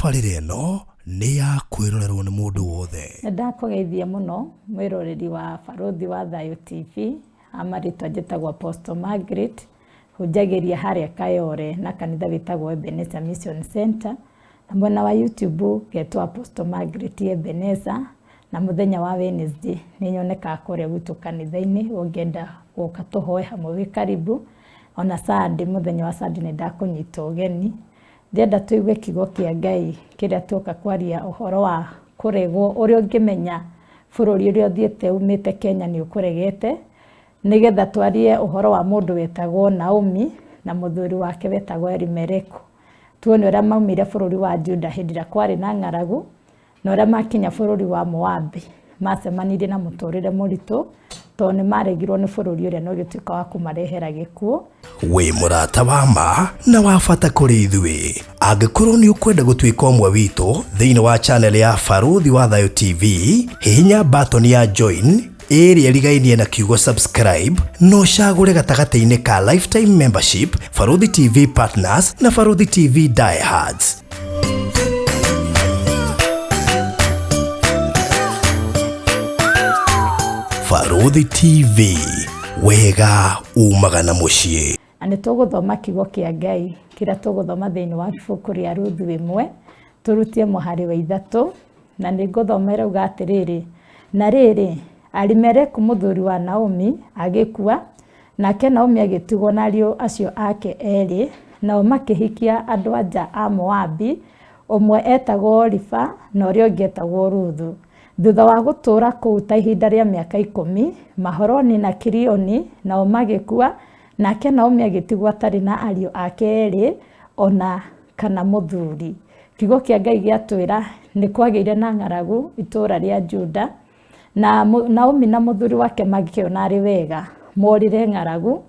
Tabarĩra ĩno nĩ ya kwĩrorerwo nĩ mũndũ wothe. Nĩ ndakũgeithia mũno mwĩroreri wa Barũthi wa Thayũ TV, ha marĩtwa njĩtagwo Apostle Margaret, hunjagĩria harĩa Kayole na kanitha wĩtagwo Ebenezer Mission Center, na mwena wa YouTube ngetwo Apostle Margaret Ebenezer, na mũthenya wa Wednesday nĩ nyonekaga kũrĩa gwitũ kanitha-inĩ, ũngĩenda gũka tũhoe hamwe wĩ karibu, ona Sunday mũthenya wa Sunday nĩ ndakũnyita ũgeni. Ndĩrenda tũigue kiugo kĩa Ngai kĩrĩa tuoka kwaria ũhoro wa kũregwo, ũrĩa ũngĩmenya bũrũri ũrĩa ũthiĩte umĩte Kenya nĩ ũkũregete, nĩgetha twarie ũhoro wa mũndũ wetagwo Naomi na mũthuri wake wetagwo Elimeleku. Tuone ũrĩa maumire bũrũri wa Juda hĩndĩ ĩrĩa kwarĩ na ng'aragu, Na ũrĩa makinya bũrũri wa Moabi, maacemanirie na mũtũũrĩre mũritũ, tondũ nĩ maaregirwo nĩ bũrũri ũrĩa na ũgĩtuĩka wa kũmarehera gĩkuũ. Wĩ mũrata wa ma na wa bata kũrĩ ithuĩ. Angĩkorwo nĩ ũkwenda gũtuĩka ũmwe witũ thĩinĩ wa channel ya Barũthi wa Thayũ TV, hihinya button ya join ĩrĩa ĩrigainie na kiugo subscribe na ũcagũre gatagatĩ-inĩ ka lifetime membership, Barũthi TV Partners na Barũthi TV Diehards. Barũthi TV, wega umaga na mũciĩ. Na nĩ tũgũthoma kiugo kĩa Ngai kĩrĩa tũgũthoma thĩinĩ wa ibuku rĩa Ruthu ĩmwe, tũrutie mũhari wa ithatũ, na nĩ ngũthoma ĩrauga atĩrĩrĩ, na rĩrĩ, Alimeleku mũthuri wa Naomi agĩkua, Nake Naomi agĩtigwo na ariũ acio ake eerĩ, nao makĩhikia andũ-a-nja a Moabi, ũmwe eetagwo Oripa na ũrĩa ũngĩ eetagwo Ruthu. Thutha wa gũtũũra kũu ta ihinda rĩa mĩaka ikũmi, Maholoni na Kilioni nao magĩkua, nake Naomi agĩtigwo atarĩ na ariũ ake eerĩ o na kana mũthuri. Kiugo kĩa Ngai gĩatwĩra nĩ kwagĩire na ng'aragu itũũra rĩa Juda, Na Naomi na mũthuri wake magĩkĩona arĩ wega morĩre ng'aragu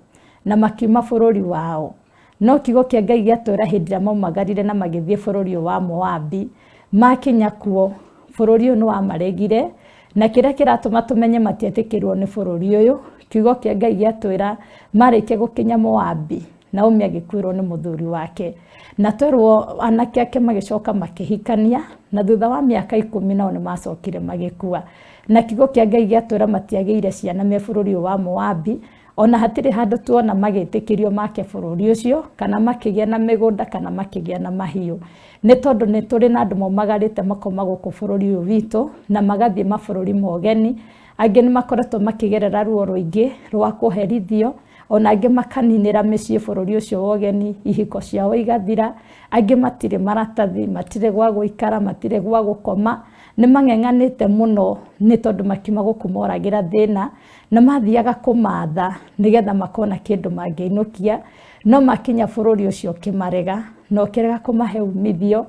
na makiuma bũrũri wao. No kiugo kĩa Ngai gĩatwĩra hĩndĩ ĩrĩa maumagarire na magĩthiĩ bũrũri ũyũ wa Moabi, makinya kuo, bũrũri ũyũ nĩ wamaregire, na kĩrĩa kĩratũma tũmenye matietĩkĩrwo nĩ bũrũri ũyũ, kiugo kĩa Ngai gĩatwĩra marĩkia gũkinya Moabi, Naomi agĩkuĩrwo nĩ mũthuri wake. Na twerwo anake ake magĩcoka makĩhikania, na thutha wa mĩaka ikũmi nao nĩ macokire magĩkua. Na kiugo kĩa Ngai gĩatwĩra matiagĩire ciana me bũrũri ũyũ wa Moabi, ona hatirĩ handũ tuona magĩtĩkĩrio make bũrũri ũcio, kana makĩgĩa na mĩgũnda kana makĩgĩa na mahiũ. Nĩ tondũ nĩ tũrĩ na andũ maumagarĩte makauma gũkũ bũrũri ũyũ witũ, na magathiĩ mabũrũri ma ũgeni. Angĩ nĩ makoretwo makĩgerera ruo rũingĩ rwa kũherithio, Ona angĩ makaninĩra mĩciĩ bũrũri ũcio wa ũgeni, ihiko ciao igathira, angĩ matirĩ maratathi, matirĩ gwa gũikara, matirĩ gwa gũkoma, nĩ mang'eng'anĩte mũno nĩ tondũ makiuma gũkũ moragĩra thĩna, na mathiaga kũmatha nĩgetha makona kĩndũ mangĩinũkia, no makinya bũrũri ũcio ũkĩmarega, na ũkĩrega kũmahe umithio,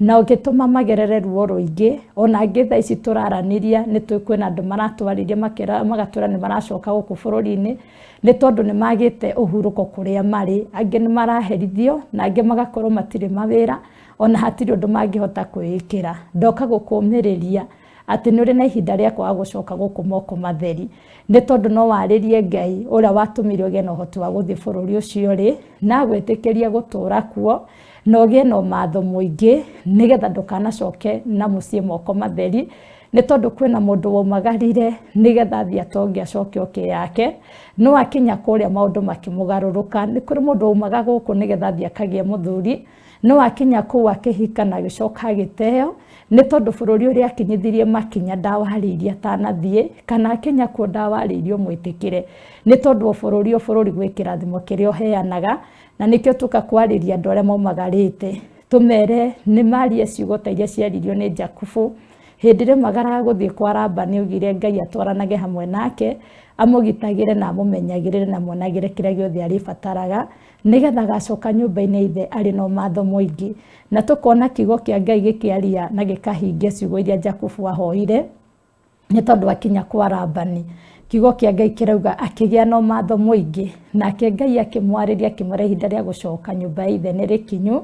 na ũgĩtũma magerere ruo rũingĩ. Ona angĩ thaa ici tũraranĩria nĩ tũĩ kwĩna andũ maratwarĩria magatwĩra nĩ maracoka gũkũ bũrũri-inĩ, nĩ tondũ nĩ magĩte ũhurũko kũrĩa marĩ. Angĩ nĩ maraherithio na angĩ magakorwo matirĩ mawĩra, ona hatirĩ ũndũ mangĩhota kwĩĩkĩra. Ndoka gũkũmĩrĩria atĩ nĩ ũrĩ na ihinda rĩa kwaga gũcoka gũkũ moko matheri, nĩ tondũ no warĩrie Ngai ũrĩa watũmire ũgĩe na ũhoti wa gũthiĩ bũrũri ũcio ũrĩ, na agwĩtĩkĩrie gũtũra kuo, na ũgĩe na ũmatho mũingĩ, nĩgetha ndũkanacoke na mũciĩ moko matheri, nĩ tondũ kwĩna mũndũ waumagarire nĩgetha athiĩ atonge acoke oke yake, no akinya kũrĩa maũndũ makĩmũgarũrũka. Nĩ kũrĩ mũndũ waumaga gũkũ nĩgetha athiĩ akagĩe mũthuri, no akinya kũu akĩhika na agĩcoka agĩteo, nĩ tondũ bũrũri ũrĩa akinyithirie makinya ndawarĩirie atanathiĩ, kana akinya kuo ndawarĩirie ũmwĩtĩkĩre, nĩ tondũ o bũrũri o bũrũri gwĩ kĩrathimo kĩrĩa ũheanaga, na nĩkĩo tũka kwarĩria andũ arĩa maumagarĩte, tũmere nĩ marie ciugo ta iria ciaririo nĩ Jakubu, hĩndĩ ĩrĩa aumagaraga gũthiĩ kwa Labani augire Ngai atwaranage hamwe nake, amũgitagĩre na amũmenyagĩrĩre na amuonagĩre kĩrĩa gĩothe arĩbataraga, nĩgetha agacoka nyũmba-inĩ ya ithe arĩ na ũmatho mũingĩ. Na tũkona kiugo kĩa Ngai gĩkĩaria na gĩkahingia ciugo iria Jakubu ahoire, nĩ tondũ akinya kwa Labani, kiugo kĩa Ngai kĩrauga akĩgĩa na ũmatho mũingĩ, nake Ngai akĩmwarĩria akĩmwĩra ihinda rĩa gũcoka nyũmba ya ithe nĩ rĩkinyu,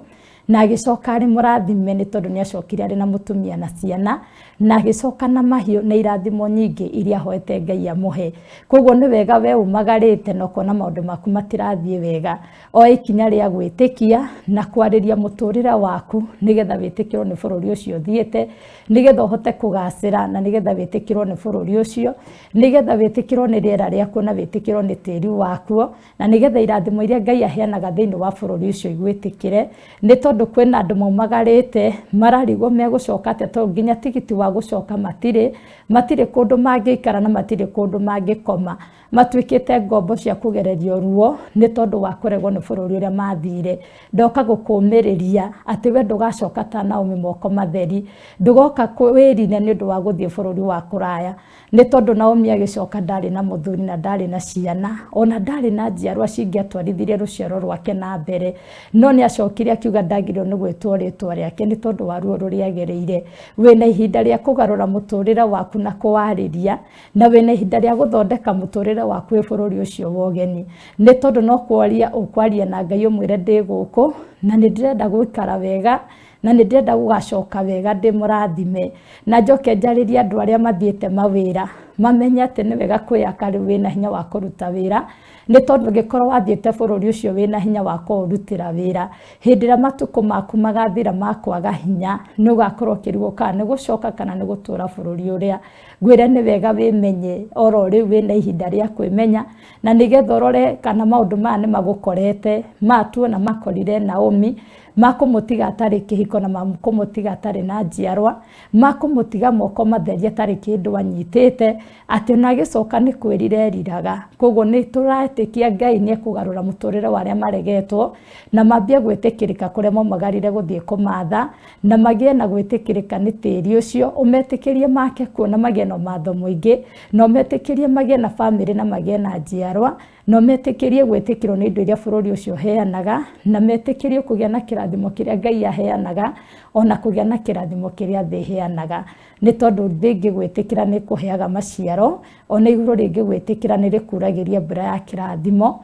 Na agĩcoka arĩ mũrathime nĩ tondũ nĩ acokire arĩ na mũtumia na ciana, na agĩcoka na mahiũ na irathimo nyingĩ iria ahoete Ngai amũhe. Koguo nĩ wega we umagarĩte na ũkona maũndũ maku matirathiĩ wega, oya ikinya rĩa gwĩtĩkia na kwarĩria mũtũrĩre waku nĩgetha wĩtĩkĩrwo nĩ bũrũri ũcio ũthiĩte, nĩgetha ũhote kũgacĩra na nĩgetha wĩtĩkĩrwo nĩ bũrũri ũcio, nĩgetha wĩtĩkĩrwo nĩ rĩera rĩakuo na wĩtĩkĩrwo nĩ tĩri wakuo, na nĩgetha irathimo iria Ngai aheanaga thĩinĩ wa bũrũri ũcio igwĩtĩkĩre. Nĩ tondũ kwĩna andũ maumagarĩte mararigwo megũcoka atĩa, tondũ nginya tigiti wa gũcoka matirĩ, matirĩ kũndũ mangĩikara na matirĩ kũndũ mangĩkoma. Matuĩkĩte ngombo cia kũgererio ruo nĩ tondũ wa kũregwo nĩ bũrũri ũrĩa mathire. Ndoka gũkũmĩrĩria atĩ we ndũgacoka ta Naomi moko matheri, ndũgoka wĩrine nĩ ũndũ wa gũthiĩ bũrũri wa kũraya. Nĩ tondũ Naomi agĩcoka ndarĩ na mũthuri na ndarĩ na ciana, ona ndarĩ na njiarwa cingĩatwarithirie rũciaro rwake na mbere. No nĩ acokire akiuga ndagĩrĩirwo nĩ gwĩtwo rĩtwa rĩake nĩ tondũ wa ruo rũrĩa agereire. Wĩna ihinda rĩa kũgarũra mũtũrĩre waku na kũwarĩria, na wĩna ihinda rĩa gũthondeka mũtũrĩre waku wĩ bũrũri ũcio wa ũgeni. Nĩ tondũ no kwaria ũkwaria na Ngai ũmwĩre ndĩ gũkũ na nĩ ndĩrenda gũikara wega, na nĩ ndĩrenda gũgacoka wega ndĩ mũrathime. Na njoke njarĩrie andũ arĩa mathiĩte mawĩra, mamenye atĩ nĩ wega kwĩyaka rĩu wĩna hinya wa kũruta wĩra, nĩ tondũ ũngĩkorwo wathiĩte bũrũri ũcio wĩna hinya wa kũũrutĩra wĩra, hĩndĩ ĩrĩa matukũ maku magathira ma kwaga hinya, nĩ ũgakorwo ũkĩrigwo kana nĩ gũcoka kana nĩ gũtũra bũrũri ũrĩa. Ngwĩre nĩ wega wĩmenye oro rĩu wĩna ihinda rĩa kwĩmenya, na nĩgetha ũrore kana maũndũ maya nĩ magũkorete, maya tuona makorire Naomi, makũmũtiga atarĩ kĩhiko na makũmũtiga atarĩ na njiarwa, makũmũtiga moko matheri atarĩ kĩndũ anyitĩte, atĩ ona agĩcoka nĩ kwĩrira eriraga. Koguo nĩ tũretĩkia Ngai nĩ ekũgarũra mũtũrĩre wa arĩa maregetwo, na mambie gwĩtĩkĩrĩka kũrĩa maumagarire gũthiĩ kũmatha, na magĩe na gwĩtĩkĩrĩka nĩ tĩri ũcio, ũmetĩkĩrie make kuo na magĩe na ũmatho mũingĩ, na ũmetĩkĩrie magĩe na bamĩrĩ na magĩe na njiarwa, na ũmetĩkĩrie gwĩtĩkĩrwo nĩ indo iria bũrũri ũcio ũheanaga, na metĩkĩrie kũgĩa na kĩrathimo kĩrĩa Ngai aheanaga, ona kũgĩa na kĩrathimo kĩrĩa thĩ ĩheanaga. Nĩ tondũ thĩ ĩngĩgwĩtĩkĩra nĩ ĩkũheaga maciaro, ona igũrũ rĩngĩgwĩtĩkĩra nĩ rĩkuragĩria mbura ya kĩrathimo.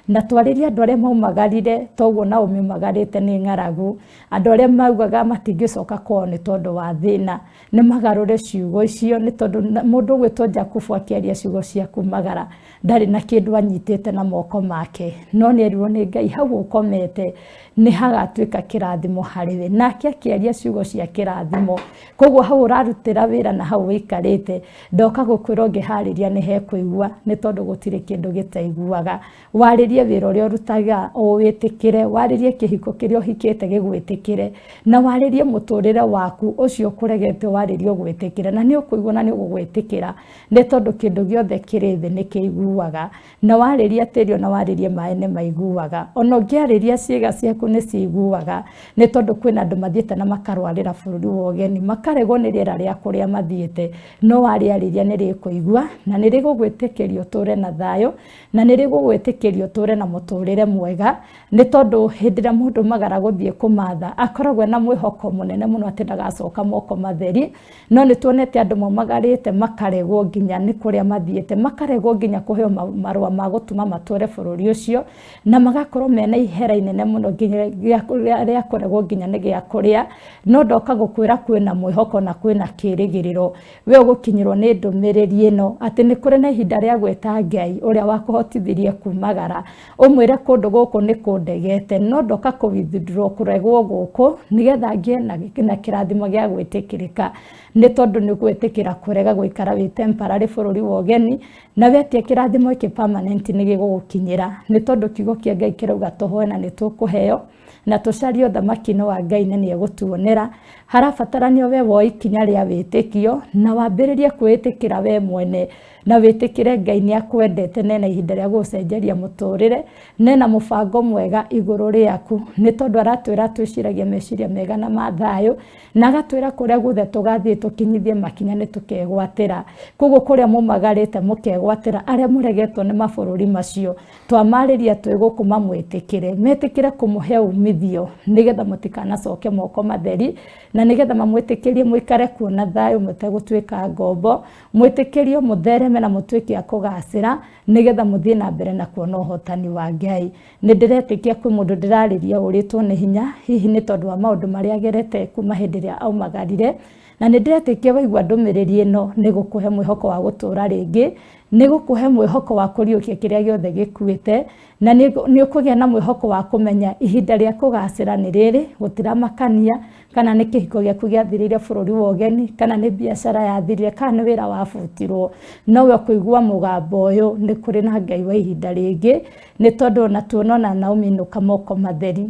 Na twarĩrie andũ arĩa maumagarire toguo Naomi aumagarĩte nĩ ng'aragu, andũ arĩa maugaga matingĩcoka kwao nĩ tondũ wa thĩna, nĩ magarũre ciugo icio, nĩ tondũ mũndũ ũgwĩtwo Jakubu akĩaria ciugo cia kumagara ndarĩ na kĩndũ anyitĩte na moko make, no nĩ erirwo nĩ Ngai hau ũkomete nĩ hagatuĩka kĩrathimo harĩ we, nake akĩaria ciugo cia kĩrathimo. Koguo hau ũrarutĩra wĩra na hau ũikarĩte, ndoka gũkwĩra ũngĩharĩria nĩ hekũigua, nĩ tondũ gũtirĩ kĩndũ gĩtaiguaga. Warĩrie wĩra ũrĩa ũrutaga ũwĩtĩkĩre, warĩrie kĩhiko kĩrĩa ũhikĩte gĩgwĩtĩkĩre, na warĩrie mũtũrĩre waku ũcio ũkũregete warĩrie ũgwĩtĩkĩre, na nĩ ũkũigua na nĩ ũgũgwĩtĩkĩra, nĩ tondũ kĩndũ gĩothe kĩrĩ thĩ nĩ kĩiguaga. Na warĩria tĩri ona warĩrie maĩ nĩ maiguaga, ona ũngĩarĩria ciĩga ciaku nĩ ciguaga, nĩ tondũ kwĩna andũ mathiĩte na makarwarĩra bũrũri wa ũgeni, makaregwo nĩ rĩera rĩa kũrĩa mathiĩte, no warĩarĩria nĩ rĩkũigua, na nĩ rĩgũgwĩtĩkĩria ũtũre na thayũ, na nĩ rĩgũgwĩtĩkĩria ũtũre na mũtũrĩre mwega, nĩ tondũ hĩndĩ ĩrĩa mũndũ magara gũthiĩ kũmatha, akoragwo ena mwĩhoko mũnene mũno atĩ ndagacoka moko matheri, no nĩ tuonete andũ maumagarĩte makaregwo nginya nĩ kũrĩa mathiĩte, makaregwo nginya kũheo marũa ma gũtũma matũre bũrũri ũcio, na magakorwo mena ihera inene mũno nginya rĩa kũregwo nginya nĩ gĩa kũrĩa, no ndoka gũkwĩra kwĩna mwĩhoko na kwĩna kĩrĩgĩrĩro. We ũgũkinyĩrwo nĩ ndũmĩrĩri ĩno atĩ nĩ kũrĩ na ihinda rĩa gwĩta Ngai ũrĩa wakũhotithirie kumagara, ũmwĩre kũndũ gũkũ nĩ kũndegete, no ndoka kũ withdraw kũregwo gũkũ nĩgetha ngĩe na kĩrathimo gĩa gwĩtĩkĩrĩka, nĩ tondũ nĩ gwĩtĩkĩra kũrega gũikara wĩ temporary bũrũri wa ũgeni, na wetia kĩrathimo gĩkĩ permanent nĩ gĩgũgũkinyĩra, nĩ tondũ kiugo kĩa Ngai kĩrauga tũhoe na nĩ tũkũheo, Na tũcarie ũthamaki-inĩ wa Ngai na nĩ egũtuonera. Harabatarania we woe ikinya rĩa wĩtĩkio na wambĩrĩrie kwĩĩtĩkĩra we mwene, na wĩtĩkĩre Ngai nĩ akwendete na ena ihinda rĩa gũgũcenjeria mũtũrĩre, na ena mũbango mwega igũrũ rĩaku, nĩ tondũ aratwĩra twĩciragie meciria mega na ma thayũ, na agatwĩra kũrĩa guothe tũgathiĩ tũkinyithie makinya nĩ tũkegwatĩra. Koguo kũrĩa mumagarĩte mũkegwatĩra, arĩa mũregetwo nĩ mabũrũri macio, twamarĩria twĩ gũkũ mamwĩtĩkĩre, metĩkĩre kũmũhe umithio nĩgetha mũtikanacoke moko matheri, na nĩgetha mamwĩtĩkĩrie mũikare kuo na thayũ mũtegũtuĩka ngombo, mwĩtĩkĩrio mũthereme na mũtuĩke a kũgacĩra, nĩgetha mũthiĩ na mbere na kuona ũhotani wa Ngai. Nĩ ndĩretĩkia kwĩ mũndũ ndĩrarĩria ũrĩtwo nĩ hinya, hihi nĩ tondũ wa maũndũ marĩa agerete kuma hĩndĩ ĩrĩa aumagarire, na nĩ ndĩretĩkia waigua ndũmĩrĩri ĩno nĩ gũkũhe mwĩhoko wa gũtũra rĩngĩ, nĩ gũkũhe mwĩhoko wa kũriũkia kĩrĩa gĩothe gĩkuĩte, na nĩ ũkũgĩa na mwĩhoko wa kũmenya ihinda rĩa kũgacĩra nĩ rĩrĩ, gũtiramakania kana nĩ kĩhiko gĩaku gĩathirĩire bũrũri wa ũgeni, kana nĩ biacara yathirire, kana nĩ wĩra wabutirwo. No we kũigua mũgambo ũyũ nĩ kũrĩ na Ngai wa ihinda rĩngĩ, nĩ tondũ ona tuona ona Naomi inũka moko matheri,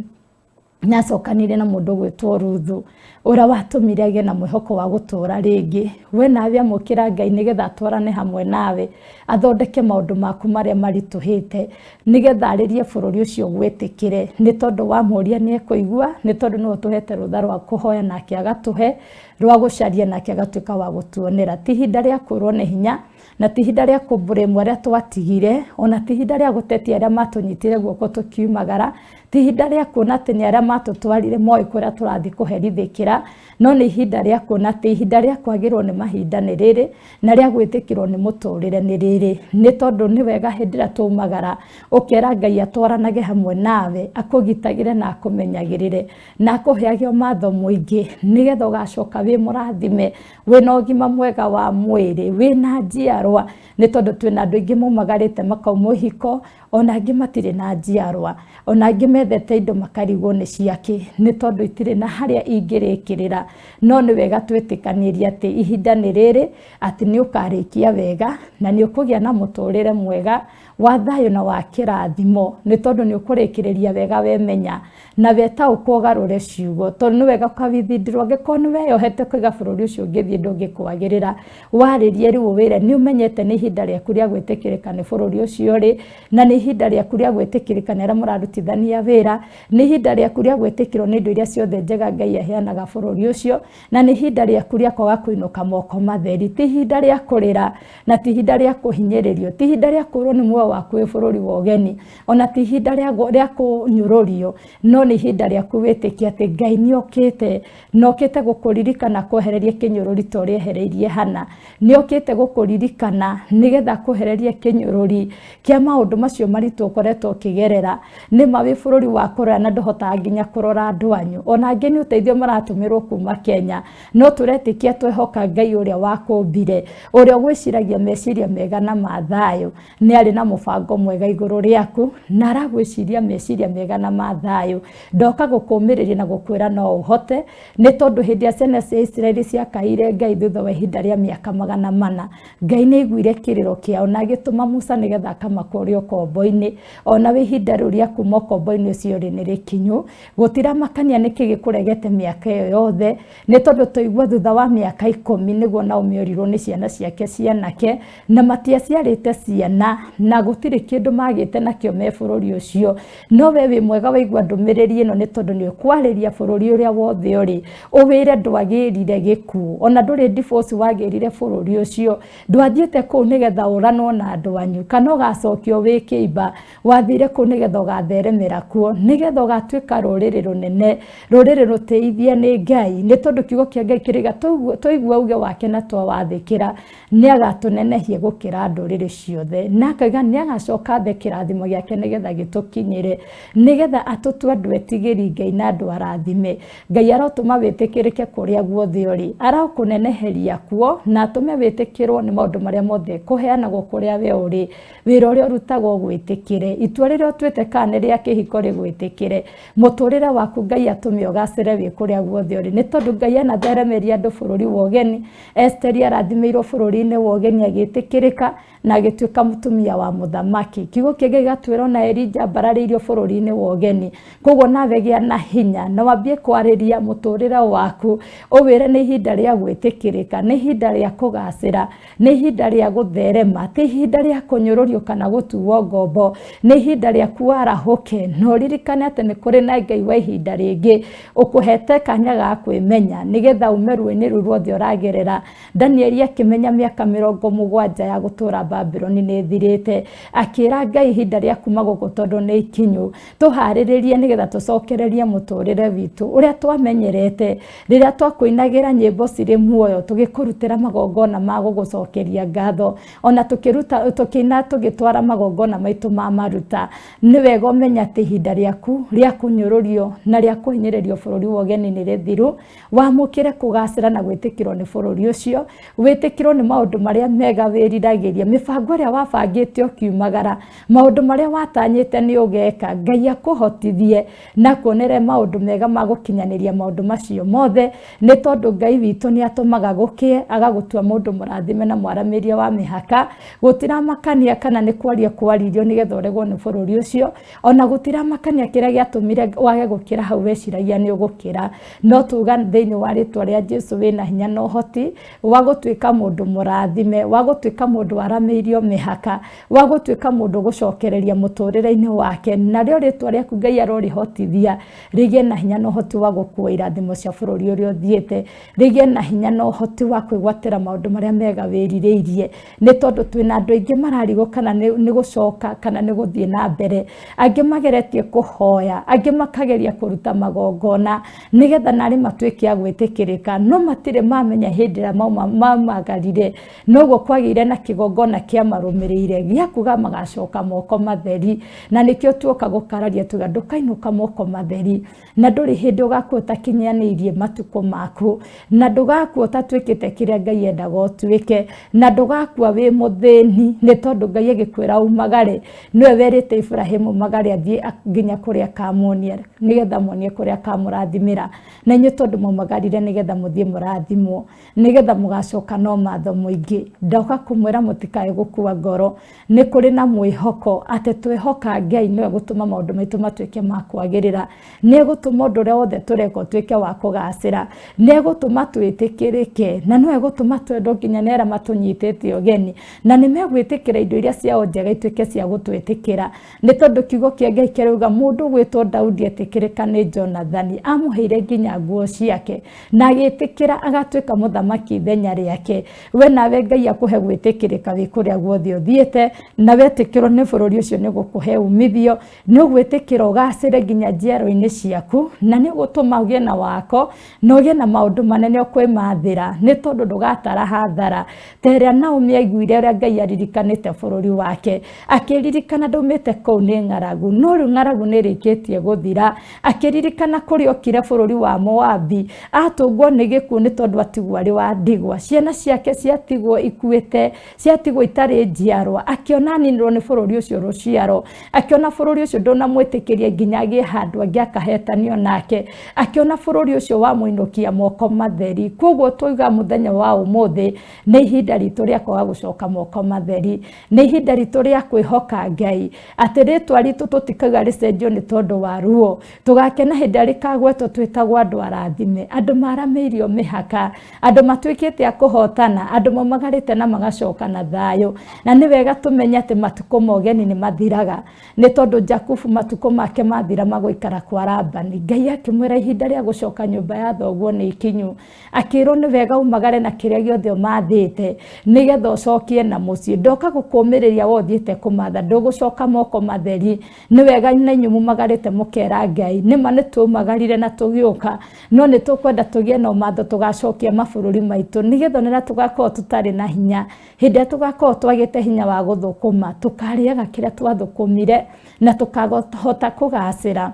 nĩacokanire na mũndũ ũgwĩtwo Ruthu, ũrĩa watũmire agĩe na mwĩhoko wa gũtũra rĩngĩ. We nawe amũkĩra Ngai nĩgetha atwarane hamwe nawe, athondeke maũndũ maku marĩa maritũhĩte, nĩgetha arĩrie bũrũri ũcio ũgwĩtĩkĩre, nĩ tondũ wamũria nĩ ekũigua, nĩ tondũ nĩwe ũtũhete rũtha rwa kũhoya nake agatũhe, rwa gũcaria nake agatuĩka wa gũtuonera. Ti ihinda rĩa kũrwo nĩ hinya, na ti ihinda rĩa kũmburĩmwo arĩa twatigire, ona ti ihinda rĩa gũtetia arĩa matũnyitire guoko tũkiumagara, ti ihinda rĩa kuona atĩ nĩ arĩa matũtwarire moĩ kũrĩa tũrathiĩ kũherithĩkĩra, no nĩ ihinda rĩa kuona atĩ ihinda rĩa kwagĩrwo nĩ mahinda nĩ rĩrĩ, na rĩa gwĩtĩkĩrwo nĩ mũtũrĩre nĩ rĩrĩ. Nĩ tondũ nĩ wega hĩndĩ ĩrĩa twaumagara, ũkera Ngai atwaranage hamwe nawe, akũgitagĩre na akũmenyagĩrĩre, na akũheage ũmatho mũingĩ, nĩgetha ũgacoka wĩ mũrathime, wĩna ũgima mwega wa mwĩrĩ, wĩna njiarwa, nĩ tondũ twĩna andũ aingĩ maumagarĩte makauma ũhiko, ona angĩ matirĩ na njiarwa, ona angĩ methete indo makarigwo nĩ ciakĩ, nĩ tondũ itirĩ na harĩa ingĩrĩkĩrĩra. No nĩ wega twĩtĩkanĩrie atĩ ihinda nĩ rĩrĩ, atĩ nĩ ũkarĩkia wega, na nĩ ũkũgĩa na mũtũrĩre mwega wa thayũ na wa kĩrathimo, nĩ tondũ nĩ ũkũrĩkĩrĩria wega wemenya, na wetaũkwo ũgarũre ciugo, tondũ nĩ wega ũkawithindirwo angĩkorwo nĩ weyohete kũiga bũrũri ũcio ũngĩthiĩ ndũngĩkwagĩrĩra, warĩrie rĩu ũwĩre nĩ ũmenyete nĩ ihinda rĩaku rĩa gwĩtĩkĩrĩka nĩ bũrũri ũcio ũrĩ, na nĩ ihinda rĩaku rĩa gwĩtĩkĩrĩka nĩ arĩa mũrarutithania wĩra, nĩ ihinda rĩaku rĩa gwĩtĩkĩrwo nĩ indo iria ciothe njega Ngai aheanaga bũrũri ũcio, na nĩ ihinda rĩaku rĩa kwaga kũinũka moko matheri. Ti ihinda rĩa kũrĩra, na ti ihinda rĩa kũhinyĩrĩrio, ti ihinda rĩa kũrwo nĩ muoyo waku wĩ bũrũri wa ũgeni, ona ti ihinda rĩa kũnyũrũrio, no nĩ ihinda rĩaku wĩtĩkie atĩ Ngai nĩ okĩte, na okĩte gũkũririkana kwehereria kĩnyũrũri ta ũrĩa ehereirie Hana. Nĩ okĩte gũkũririkana nĩgetha akwehererie kĩnyũrũri kĩa maũndũ macio maritũ ũkoretwo ũkĩgerera. Nĩ ma wĩ bũrũri wa kũraya na ndũhotaga nginya kũrora andũ anyu, ona angĩ nĩ ũteithio maratũmĩrwo kuma Kenya, no tũretĩkia twehoka Ngai ũrĩa wakũmbire, ũrĩa ũgwĩciragia meciria mega na ma thayũ, nĩ arĩ na mũbango mwega igũrũ rĩaku, na aragwĩciria meciria mega na ma thayũ. Ndoka gũkũmĩrĩria na gũkwĩra no ũhote, nĩ tondũ hĩndĩ ya ciana cia Isiraeli ciakaire Ngai thutha wa ihinda rĩa mĩaka 400, Ngai nĩ aiguire kĩrĩro kĩao na agĩtũma Musa nĩgetha akamakũũre ũkombo-inĩ. Ona wĩ ihinda rĩu rĩa kuma ũkombo-inĩ ũcio rĩ nĩ rĩkinyu. Gũtiramakania nĩkĩ gĩkũregete mĩaka ĩyo yothe, nĩ tondũ twaigua thutha wa mĩaka 10 nĩguo Naomi orirwo nĩ ciana ciake cianake, na matiaciarĩte ciana, na gũtirĩ kĩndũ magĩte nakĩo me bũrũri ũcio. No we wĩ mwega waigua ndũmĩrĩri ĩno, nĩ tondũ nĩ ũkwarĩria bũrũri ũrĩa wothe ũrĩ, ũwĩre ndwagĩrire gĩkuũ, ona ndũrĩ divorce wagĩrire bũrũri ũcio, ndwathiĩte kũu nĩgetha ũranwo na andũ anyu, kana ũgacokio wĩ kĩimba, wathire kũu nĩgetha ũgatheremera kuo, nĩgetha ũgatuĩka rũrĩrĩ rũnene, rũrĩrĩ rũtĩithie nĩ Ngai, nĩ tondũ kiugo kĩa Ngai kĩrĩga twaigua uge wake na twawathĩkĩra, nĩ agatũnenehia gũkĩra ndũrĩrĩ ciothe, na akauga nĩ agacoka athe kĩrathimo gĩake nĩgetha gĩtũkinyĩre, nĩgetha atũtue andũ etigĩri Ngai na andũ arathime. Ngai arotũma wĩtĩkĩrĩke kũrĩa guothe ũrĩ, arokũneneheria kuo na atũme wĩtĩkĩrwo nĩ maũndũ marĩa mothe kũheanagwo kũrĩa we ũrĩ, wĩra ũrĩa ũrutagwo ũgwĩtĩkĩre, itua rĩrĩa ũtuĩte kana nĩ rĩa kĩhiko rĩgwĩtĩkĩre, mũtũrĩre waku Ngai atũme ũgacĩre wĩ kũrĩa guothe ũrĩ, nĩ tondũ Ngai anatheremeria andũ bũrũri wa ũgeni. Esteri arathimĩirwo bũrũri-inĩ wa ũgeni agĩtĩkĩrĩka na agĩtuĩka mũtumia wa Mũthamaki. Kiugo kĩa Ngai gĩgatwĩra ona Elija ambararĩirio bũrũri-inĩ wa ũgeni. Koguo nawe gĩa na hinya na wambie kwarĩria mũtũrĩre waku, ũwĩre nĩ ihinda rĩa gwĩtĩkĩrĩka, nĩ ihinda rĩa kũgacĩra, nĩ ihinda rĩa gũtherema, ti ihinda rĩa kũnyũrũrio kana gũtuo ngombo, nĩ ihinda rĩaku warahũke na ũririkane atĩ nĩ kũrĩ na Ngai wa ihinda rĩngĩ ũkũhete kanya ga kwĩmenya nĩgetha ume ruo-inĩ rũu ruothe ũragerera. Danieli akĩmenya mĩaka 70 ya gũtũũra Babuloni nĩ ĩthirĩte, akĩra Ngai ihinda rĩa kuma gũkũ tondũ nĩ ikinyu, tũharĩrĩrie nĩgetha tũcokererie mũtũrĩre witũ ũrĩa twamenyerete rĩrĩa twakũinagĩra nyĩmbo cirĩ muoyo, tũgĩkũrutĩra magongona ma gũgũcokeria ngatho, ona tũkĩruta tũkĩina tũgĩtwara magongona maitũ ma maruta. Nĩ wega ũmenye atĩ ihinda rĩaku rĩa kũnyũrũrio na rĩa kũhinyĩrĩrio bũrũri wa ũgeni nĩ rĩthiru, wamũkĩre kũgacĩra na gwĩtĩkĩrwo nĩ bũrũri ũcio, wĩtĩkĩrwo nĩ maũndũ marĩa mega wĩriragĩria, mĩbango ĩrĩa wabangĩte ũkiumagara, maũndũ marĩa watanyĩte nĩ ũgeka, Ngai akũhotithie na kuonere maũndũ mega ma gũkinyanĩria maũndũ macio mothe, nĩ tondũ Ngai witũ nĩ atũmaga gũkĩe, agagũtua mũndũ mũrathime na mwaramĩria wa mĩhaka. Gũtiramakania kana nĩ kwaria kwaririo nĩgetha ũregwo nĩ bũrũri ũcio, ona gũtiramakania kĩrĩa gĩatũmire wage gũkĩra hau weciragia nĩ ũgũkĩra, no tuga thĩinĩ wa rĩtwa rĩa Jesu wĩna hinya na ũhoti wa gũtuĩka mũndũ mũrathime, wa gũtuĩka mũndũ waramĩirio mĩhaka, wa gũtuĩka mũndũ gũcokereria mũtũrĩre-inĩ wake, narĩo rĩtwa rĩaku Ngai arorĩhotithia rĩgĩe na hinya na ũhoti wa gũkua irathimo cia bũrũri ũrĩa ũthiĩte, rĩgĩe na hinya na ũhoti wa kwĩgwatĩra maũndũ marĩa mega wĩrirĩirie, nĩ tondũ twĩna andũ aingĩ mararigwo kana nĩ gũcoka kana nĩ gũthiĩ na mbere, angĩ mageretie kũhoya, angĩ makageria kũruta magongona nĩgetha narĩ matuĩke a gwĩtĩkĩrĩka, no matirĩ mamenya hĩndĩ ĩrĩa maumagarire, noguo kwagĩire na kĩgongona kĩamarũmĩrĩire gĩa kuga magacoka moko matheri, na nĩkĩo tuoka gũkararia tuga ndũkainũka moko matheri, na ndũrĩ hĩndĩ ũgakua ũtakinyanĩirie matukũ maku, na ndũgakua ũtatuĩkĩte kĩrĩa Ngai endaga ũtuĩke, na ndũgakua wĩ mũthĩni, nĩ tondũ Ngai agĩkwĩra umagare, nĩwe werĩte Iburahĩmu magare athiĩ nginya kũrĩa akamuonia, nĩgetha muonie kũrĩa akamũrathimĩra, na inyuĩ tondũ mwaumagarire nĩgetha mũthiĩ mũrathimwo, nĩgetha mũgacoka no matho mũingĩ. Ndoka kũmwĩra mũtikae gũkua ngoro, nĩ kũrĩ na mwĩhoko atĩ twĩhoka Ngai nĩwe gũtũma maũndũ maitũ matuĩke ma kwagĩrĩra, nĩ egũtũma ũndũ ũrĩa wothe tũreka ũtuĩke wa kũgacĩra, nĩ egũtũma twĩtĩkĩrĩke, na no egũtũma twendwo nginya nĩ arĩa matũnyitĩte ũgeni, na nĩ megwĩtĩkĩra indo iria ciao njega ituĩke cia gũtwĩtĩkĩra, nĩ tondũ kiugo kĩa Ngai kĩrauga mũndũ gwĩtwo Daudi etĩkĩrĩka nĩ Jonathani, amũheire nginya nguo ciake, na agĩtĩkĩra agatuĩka mũthamaki ithenya rĩake. We nawe Ngai akũhe gwĩtĩkĩrĩka wĩ kũrĩa guothe ũthiĩte, na wetĩkĩrwo nĩ bũrũri ũcio nĩ gũkũhe umithio, nĩ ũgwĩtĩkĩra ũgacĩre nginya njiarwa-inĩ ciaku, na nĩ ũgũtũma ũgĩe na wako, na ũgĩe na maũndũ manene ũkwĩmathĩra, nĩ tondũ ndũgatara hathara. Ta ĩrĩa Naomi aiguire ũrĩa Ngai aririkanĩte bũrũri wake, akĩririkana ndaumĩte kũu nĩ ng'aragu, no rĩu ng'aragu nĩ ĩrĩkĩtie gũthira. Akĩririkana kũrĩa okire bũrũri wa Moabi, atũngwo nĩ gĩkuũ nĩ tondũ atigwo arĩ wa ndigwa, ciana ciake ciatigwo ikuĩte, ciatigwo itarĩ njiarwa, akĩona aninirwo nĩ bũrũri ũcio rũciaro, akĩona bũrũri ũcio ndũnamwĩtĩkĩria nginya agĩe handũ angĩ akahetanio nake, akĩona bũrũri ũcio wamũinũkia moko matheri. Koguo twauga mũthenya wa ũmũthĩ nĩ ihinda ritũ rĩa kwaga gũcoka moko matheri, nĩ ihinda ritũ rĩa kwĩhoka Ngai atĩ rĩtwa ritũ tũtikauga rĩcenjio nĩ tondũ wa ruo, tũgakena hĩndĩ ĩrĩa rĩkagwetwo twĩtagwo andũ arathime, andũ maramĩirio mĩhaka, andũ matuĩkĩte a kũhotana, andũ maumagarĩte na magacoka na thayũ. Na nĩ wega tũmenye atĩ matukũ ma ũgeni nĩ mathiraga, nĩ tondũ Jakubu matukũ make mathira magũikara kwa Labani. Ngai akĩmwĩra ihinda rĩa gũcoka nyũmba ya thoguo nĩ ikinyu, akĩrwo nĩ wega umagare na kĩrĩa gĩothe ũmathĩte nĩgetha ũcokie na mũciĩ. Ndoka gũkũmĩrĩria we ũthiĩte kũmatha, ndũgũcoka moko matheri. Nĩ wega na inyuĩ mumagarĩte mũkera Ngai, nĩma nĩ tumagarire na tũgĩũka, no nĩ tũkwenda tũgĩe na ũmatho tũgacokia mabũrũri maitũ, nĩgetha ona tũgakorwo tũtarĩ na hinya, hĩndĩ ĩrĩa tũgakorwo twagĩte hinya wa gũthũkũma, tũkarĩaga kĩrĩa twathũkũmire na tũkahota kũgacĩra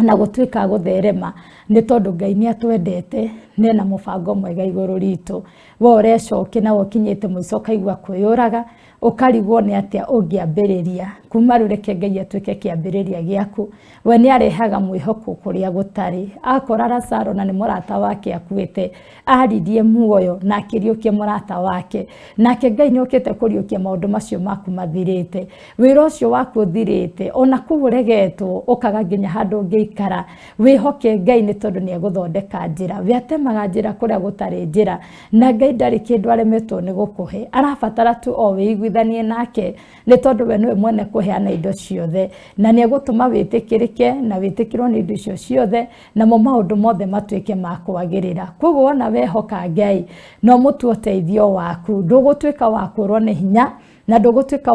na gũtuĩka gũtherema, nĩ tondũ Ngai nĩ atwendete Nena mũbango mwega igũrũ ritũ. We ũrecokia na ũkinyĩte mũico ũkaigua kwĩyũraga, ũkarigwo nĩ atĩa ũngĩambĩrĩria. Kuma rĩu reke Ngai atuĩke kĩambĩrĩria gĩaku. We nĩ arehaga mwĩhoko kũrĩa gũtarĩ. Akora Lazaro na nĩ mũrata wake akuĩte, aririe muoyo na akĩriũkia mũrata wake. Nake Ngai nĩ okĩte kũriũkia maũndũ macio maku mathirĩte. Wĩra ũcio waku ũthirĩte, ona kũu ũregetwo, ũkaga nginya handũ ũngĩikara. Wĩhoke Ngai nĩ tondũ nĩ egũthondeka njĩra. We atemaga njĩra kũrĩa gũtarĩ njĩra. Na Ngai ndarĩ kĩndũ aremetwo nĩ gũkũhe. Arabatara tu o wĩiguithanie nake, nĩ tondũ we nĩwe mwene kũheana indo ciothe. Na nĩ egũtũma wĩtĩkĩrĩke na wĩtĩkĩrwo nĩ indo icio ciothe, namo maũndũ mothe matuĩke ma kwagĩrĩra. Koguo wona wehoka Ngai, na ũmũtue ũteithio waku, ndũgũtuĩka wa kũrwo nĩ hinya, na ndũgũtuĩka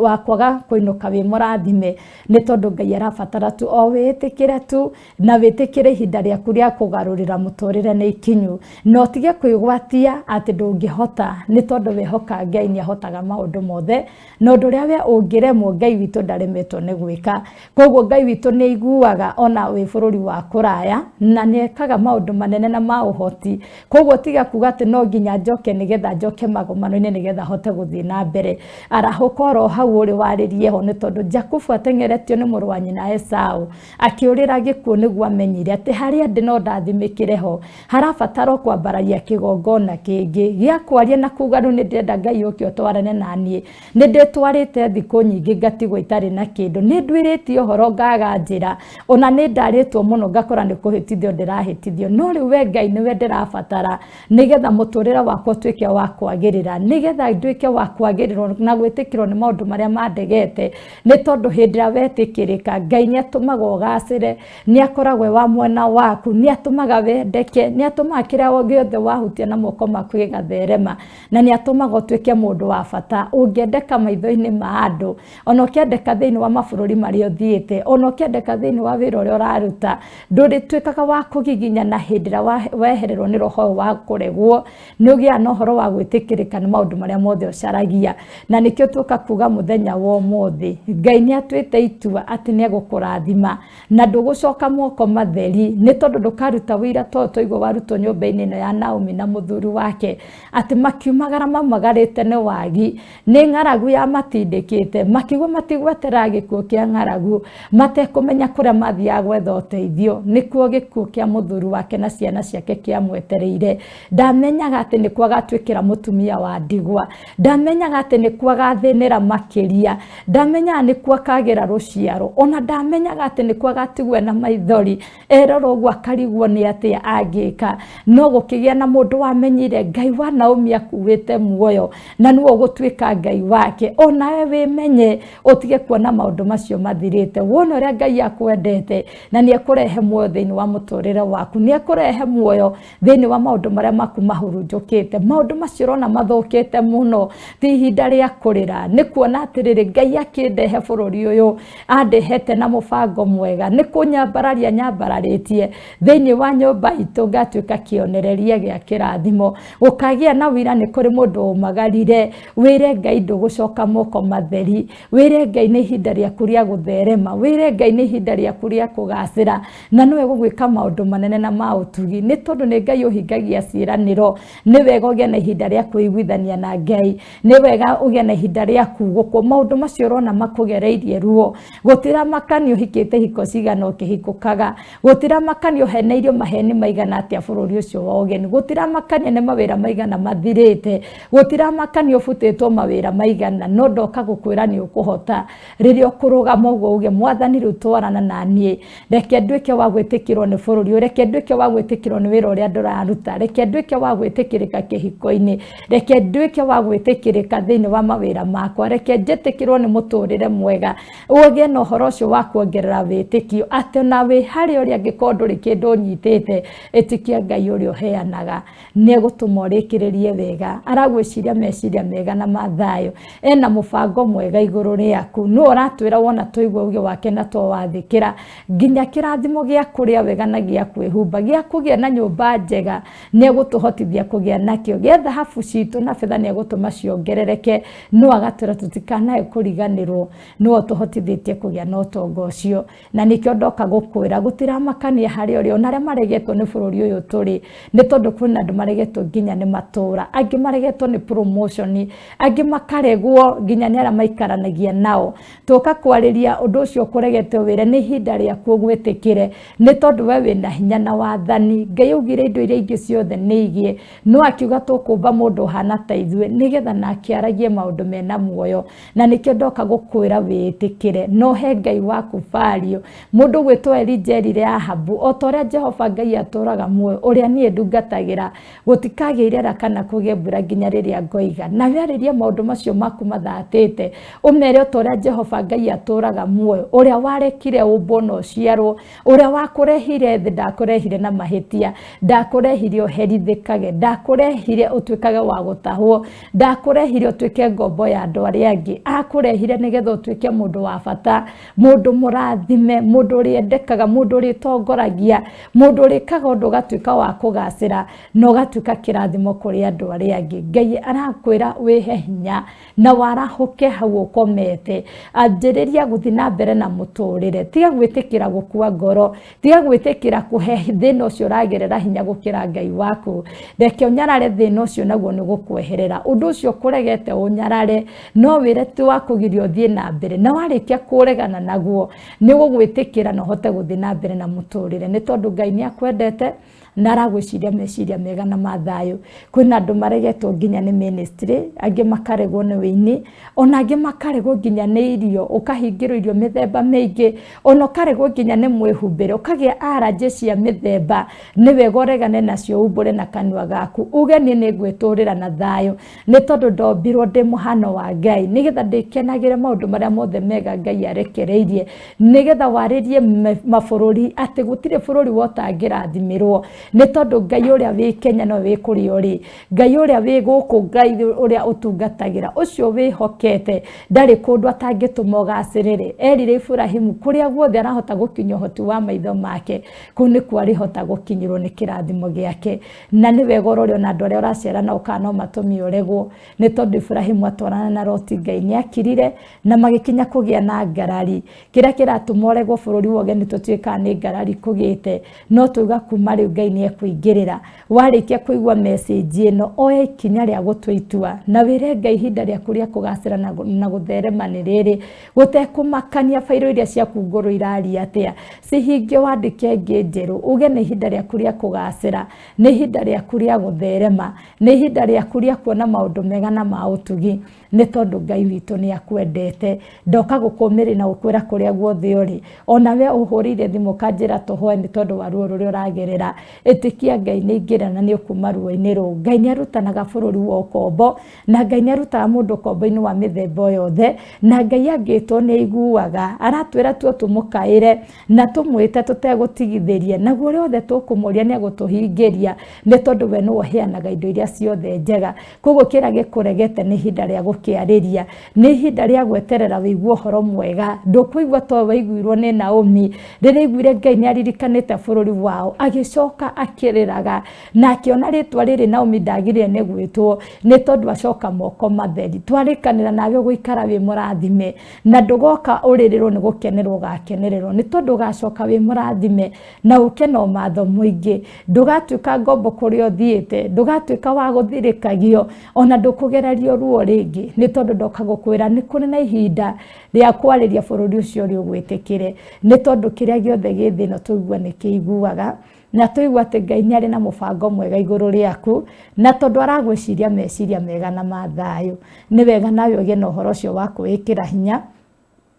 wa kwaga kũinũka wĩ mũrathime, nĩ tondũ Ngai arabatara tu o wĩtĩkĩre tu, na wĩtĩkĩre ihinda rĩaku rĩa kũgarũrĩra mũtũrĩre nĩ ikinyu, na ũtige kwĩgwatia atĩ ndũngĩhota, nĩ tondũ wehoka Ngai nĩ ahotaga maũndũ mothe, na ũndũ ũrĩa we ũngĩremwo Ngai witũ ndaremetwo nĩ gwĩka. Koguo Ngai witũ nĩ aiguaga ona wĩ bũrũri wa kũraya, na nĩ ekaga maũndũ manene na ma ũhoti. Koguo tiga kuga atĩ no nginya njoke nĩgetha njoke magomano-inĩ nĩgetha hote gũthiĩ na mbere. Arahũka oro hau ũrĩ warĩrie ho, nĩ tondũ Jakubu ateng'eretio nĩ mũrũ wa nyina Esau, akĩũrĩra gĩkuũ nĩguo amenyire atĩ harĩa ndĩ no ndathimĩkĩre ho. Harabatara o kwambararia kĩgongona kĩngĩ gĩa kwaria na kuga rĩu nĩ ndĩrenda Ngai ũke ũtwarane na niĩ. Nĩ ndĩtwarĩte thikũ nyingĩ ngatigwo itarĩ na kĩndũ, nĩ nduĩrĩtie ũhoro ngaga njĩra, ona nĩ ndarĩtwo mũno ngakora nĩ kũhĩtithio ndĩrahĩtithio, no rĩu we Ngai nĩwe ndĩrabatara nĩgetha mũtũrĩre wakwa ũtuĩke wa kwagĩrĩra, nĩgetha nduĩke wa kwagĩrĩrwo na gwĩtĩkĩrwo nĩ maũndũ marĩa mandegete, nĩ tondũ hĩndĩ ĩrĩa wetĩkĩrĩka, Ngai nĩ atũmaga ũgacĩre, nĩ akoragwo e wa mwena waku, nĩ atũmaga wendeke, nĩ atũmaga kĩrĩa gĩothe wahutia na moko maku gĩgatherema. Na nĩ atũmaga ũtuĩke mũndũ wa bata, ũngĩendeka maitho-inĩ ma andũ, ona ũkĩendeka thĩinĩ wa mabũrũri marĩa ũthiĩte, ona ũkĩendeka thĩinĩ wa wĩra ũrĩa ũraruta, ndũrĩtuĩkaga wa kũgiginyana hĩndĩ ĩrĩa wehererwo nĩ roho ũyũ wa kũregwo, nĩ ũgĩaga na ũhoro wa gwĩtĩkĩrĩka nĩ maũndũ marĩa mothe ũcaragia. Na nĩkĩo tuoka kuga mũthenya wa ũmũthĩ, Ngai nĩ atuĩte itua atĩ nĩ egũkũrathima, na ndũgũcoka moko matheri, nĩ tondũ ndũkaruta ũira ta ũyũ twaigua warutwo nyũmba-inĩ ĩno ya Naomi na mũthuri wake, atĩ makiumagara maumagarĩte nĩ wagi, nĩ ng'aragu yamatindĩkĩte, makĩigua matigweterera gĩkuũ kĩa ng'aragu, matekũmenya kũrĩa mathiaga gwetha ũteithio, nĩkuo gĩkuũ kĩa mũthuri wake na ciana ciake kĩamwetereire. Ndamenyaga atĩ nĩkuo agatuĩkĩra mũtumia wa ndigwa, ndamenyaga atĩ nĩkuo agathĩnĩra makĩria, ndamenyaga nĩkuo akagĩra rũciaro, ona ndamenyaga atĩ nĩkuo agatigwo ena maithori, erora ũguo akarigwo nĩ atĩa angĩka. No gũkĩgĩa na mũndũ wamenyire Ngai wa Naomi akuĩte muoyo, na nĩwe ũgũtuĩka Ngai wake. Onawe wĩmenye, ũtige kuona maũndũ macio mathirĩte, wone ũrĩa Ngai akwendete, na nĩ ekũrehe muoyo thĩinĩ wa mũtũrĩre waku, nĩ ekũrehe muoyo thĩinĩ wa maũndũ marĩa maku mahurunjũkĩte. Maũndũ macio ũrona mathũkĩte mũno, ti ihinda rĩa kũrĩra, nĩ kuona atĩrĩrĩ, Ngai akĩndehe bũrũri ũyũ, andehete na mũbango mwega, nĩ kũnyambararia nyambararĩtie thĩinĩ wa nyũmba itũ, ngatuĩka kĩonereria gĩa kĩrathimo. Gũkagĩa na ũira nĩ kũrĩ mũndũ ũmagarire, wĩre Ngai ndũgũcoka moko matheri, wĩre Ngai nĩ ihinda rĩaku rĩa gũtherema, wĩre Ngai nĩ ihinda rĩaku rĩa kũgacĩra, na nĩwe gũgwĩka maũndũ manene na ma ũtugi, nĩ tondũ nĩ Ngai ũhingagia ciĩranĩro. Nĩ wega ũgĩe na ihinda rĩa kwĩiguithania na Ngai, nĩ wega ũgĩe na ihinda rĩa kugũkwo maũndũ macio ũrona makũgereirie ruo. Gũtiramakania ũhikĩte hiko cigana ũkĩhikũkaga, gũtiramakania ũheneirio maheni maigana atĩa bũrũri ũcio wa ũgeni, gũtiramakania nĩ mawĩra maigana mathirĩte, gũtiramakania ũbutĩtwo mawĩra maigana, no ndoka gũkwĩra nĩ ũkũhota. Rĩrĩa ũkũrũgama ũguo uge, Mwathani rĩu twarana na niĩ, reke nduĩke wa gwĩtĩkĩrwo nĩ bũrũri ũyũ, reke nduĩke wa gwĩtĩkĩrwo nĩ wĩra ũrĩa ndĩraruta, reke nduĩke wa gwĩtĩkĩrĩka kĩhiko-inĩ, reke nduĩke wa gwĩtĩkĩrĩka thĩinĩ wa mawĩra makwa, reke njĩtĩkĩrwo nĩ mũtũrĩre mwega. Ũgĩe na ũhoro ũcio wa kuongerera wĩtĩkio atĩ ona wĩ harĩa ũrĩ angĩkorwo ndũrĩ kĩndũ ũnyitĩte, ĩtĩkia Ngai ũrĩa ũheanaga. Nĩ egũtũma ũrĩkĩrĩrie wega. Aragwĩciria meciria mega na ma thayũ. Ena mũbango mwega igũrũ rĩaku. Nĩwe ũratwĩra wona twaigua uge wake na twawathĩkĩra, nginya kĩrathimo gĩa kũrĩa wega na gĩa kwĩhumba, gĩa kũgĩa na nyũmba njega, nĩ egũtũhotithia kũgĩa nakĩo. Gĩa thahabu citũ na betha nĩ egũtũma ciongerereke. No agatwĩra tũtikanae kũriganĩrwo nĩwe ũtũhotithĩtie kũgĩa na ũtonga ũcio. Na nĩkĩo ndoka gũkwĩra gũtiramakania harĩa ũrĩ, ona arĩa maregetwo nĩ bũrũri ũyũ tũrĩ, nĩ tondũ kwĩna andũ maregetwo nginya nĩ matũra, angĩ maregetwo nĩ promotion, angĩ makaregwo nginya nĩ arĩa maikaranagia nao. Tũka kwarĩria ũndũ ũcio ũkũregete ũwĩre nĩ ihinda rĩaku ũgwĩtĩkĩre, nĩ tondũ we wĩna hinya na wathani. Ngai augire indo iria ingĩ ciothe nĩ igĩe, no akiuga tũkũmba mũndũ ũhana ta ithuĩ nĩgetha nake aragie maũndũ mena muoyo. Na nĩkĩo ndoka gũkwĩra wĩtĩkĩre na ũhe Ngai waku value. Mũndũ gwĩtwo Elija erire Ahabu, o ta ũrĩa Jehova Ngai atũũraga muoyo, ũrĩa niĩ ndungatagĩra, gũtikagĩa irera kana kũgĩe mbura nginya rĩrĩa ngoiga. Nawe arĩria maũndũ macio maku mathatĩte, ũmere o ta ũrĩa Jehova Ngai atũũraga muoyo, ũrĩa warekire ũmbwo na ũciarwo, ũrĩa wakũrehire thĩ ndakũrehire na mahĩtia, ndakũrehire ũherithĩkage, ndakũrehire ũtuĩkage wa gũtahwo, ndakũrehire ũtuĩke ngombo ya andũ arĩa angĩ, akũrehire nĩgetha ũtuĩke mũndũ wa bata, mũndũ mũrathime, mũndũ ũrĩendekaga, mũndũ ũrĩtongoragia, mũndũ ũrĩkaga ũndũ ũgatuĩka wa kũgacĩra na ũgatuĩka kĩrathimo kũrĩ andũ arĩa angĩ. Ngai arakwĩra wĩhe hinya na warahũke hau ũkomete, anjĩrĩria gũthiĩ na mbere na mũtũrĩre, tiga gwĩtĩkĩra gũkua ngoro, tiga gwĩtĩkĩra kũhe thĩna ũcio ũragerera hinya gũkĩra Ngai waku. Reke ũnyarare thĩna ũcio naguo nĩ gũkweherera. Ũndũ ũcio ũkũregete ũnyarare, no wĩre ti wa kũgiria ũthiĩ na mbere, na warĩkia kũregana naguo nĩ ũgũgwĩtĩkĩra na ũhote gũthiĩ na mbere na mũtũrĩre, nĩ tondũ Ngai nĩ akwendete na aragwĩciria meciria mega na ma thayũ. Kwĩna andũ maregetwo nginya nĩ ministry, angĩ makaregwo nĩ wĩini, ona angĩ makaregwo nginya nĩ irio, ũkahingĩrwo irio mĩthemba mĩingĩ, ona ũkaregwo nginya nĩ mwĩhumbĩre, ũkagĩa allergy cia mĩthemba. Nĩ wega ũregane nacio, umbũre na kanua gaku, uge niĩ nĩ ngwĩtũrĩra na thayũ, nĩ tondũ ndombirwo ndĩ mũhano wa Ngai, nĩgetha ndĩkenagĩre maũndũ marĩa mothe mega Ngai arekereirie, nĩgetha warĩrie mabũrũri atĩ gũtirĩ bũrũri wotangĩrathimĩrwo, nĩ tondũ Ngai ũrĩa wĩ Kenya no wĩ kũrĩa ũrĩ, Ngai ũrĩa wĩ gũkũ, Ngai ũrĩa ũtungatagĩra, ũcio wĩhokete ndarĩ kũndũ atangĩtũma ũgacĩrĩre. Erire Iburahimu kũrĩa guothe arahota gũkinya ũhoti wa maitho make, kũu nĩkuo arĩhota gũkinyĩrwo nĩ kĩrathimo gĩake. Na nĩ wega ũrore ona andũ arĩa ũracera nao kana no matũme ũregwo, nĩ tondũ Iburahimu atwarana na Loti Ngai nĩ akirire na magĩkinya kũgĩa na ngarari. Kĩrĩa kĩratũma ũregwo bũrũri wa ũgeni tũtuĩkaga nĩ ngarari kũgĩte, no tuga kuma rĩu Ngai nĩ ekũingĩrĩra. Warĩkia kũigua message ĩno, oya ikinya rĩa gũtua itua na wĩre Ngai ihinda rĩaku rĩa kũgacĩra na gũtherema nĩ rĩrĩ, gũtekũmakania bairo iria ciaku ngũrũ iraria atĩa, cihinge wandĩke ĩngĩ njerũ, uge nĩ ihinda rĩaku rĩa kũgacĩra, nĩ ihinda rĩaku rĩa gũtherema, nĩ ihinda rĩaku rĩa kuona maũndũ mega na ma ũtugi, nĩ tondũ Ngai witũ nĩ akwendete. Ndoka gũkũmĩrĩria na gũkwĩra kũrĩa guothe ũrĩ, ona we ũhũrĩire thimũ ũkanjĩra tũhoe nĩ tondũ wa ruo rũrĩa ũragerera, ĩtĩkia Ngai nĩ aingĩra na nĩ ũkuma ruo-inĩ rũu. Ngai nĩ arutanaga bũrũri wa ũkombo, na Ngai nĩ arutaga mũndũ ũkombo-inĩ wa mĩthemba yothe, na Ngai angĩtwo nĩ aiguaga. Aratwĩra tu tũmũkaĩre na tũmwĩte tũtegũtigithĩria, naguo ũrĩa wothe tũkũmũria nĩ egũtũhingĩria, nĩ tondũ we nĩwe ũheanaga indo iria ciothe njega. Koguo kĩrĩa gĩkũregete nĩ ihinda rĩa gũkĩarĩria, nĩ ihinda rĩa gweterera wĩigue ũhoro mwega. Ndũkũigua ta waiguirwo nĩ Naomi rĩrĩa aiguire Ngai nĩ aririkanĩte bũrũri wao, agĩcoka akĩrĩraga na akĩona rĩtwa rĩrĩ Naomi ndagĩrĩire nĩ gwĩtwo, nĩ tondũ acoka moko matheri. Twarĩkanĩra nawe ũgũikara wĩ mũrathime, na ndũgoka ũrĩrĩrwo nĩ gũkenerwo ũgakenererwo, nĩ tondũ ũgacoka wĩ mũrathime na ũke na ũmatho mũingĩ. Ndũgatuĩka ngombo kũrĩa ũthiĩte, ndũgatuĩka wa gũthirĩkagio, ona ndũkũgererio ruo rĩngĩ, nĩ tondũ ndoka gũkwĩra nĩ kũrĩ na ihinda rĩa kwarĩria bũrũri ũcio ũrĩ ũgwĩtĩkĩre, nĩ tondũ kĩrĩa gĩothe gĩ thĩ ĩno tũigua nĩ kĩiguaga, na tũigua atĩ Ngai nĩ arĩ na mũbango mwega igũrũ rĩaku, na tondũ aragwĩciria meciria mega na ma thayũ, nĩ wega nawe ũgĩe na ũhoro ũcio wa kwĩĩkĩra hinya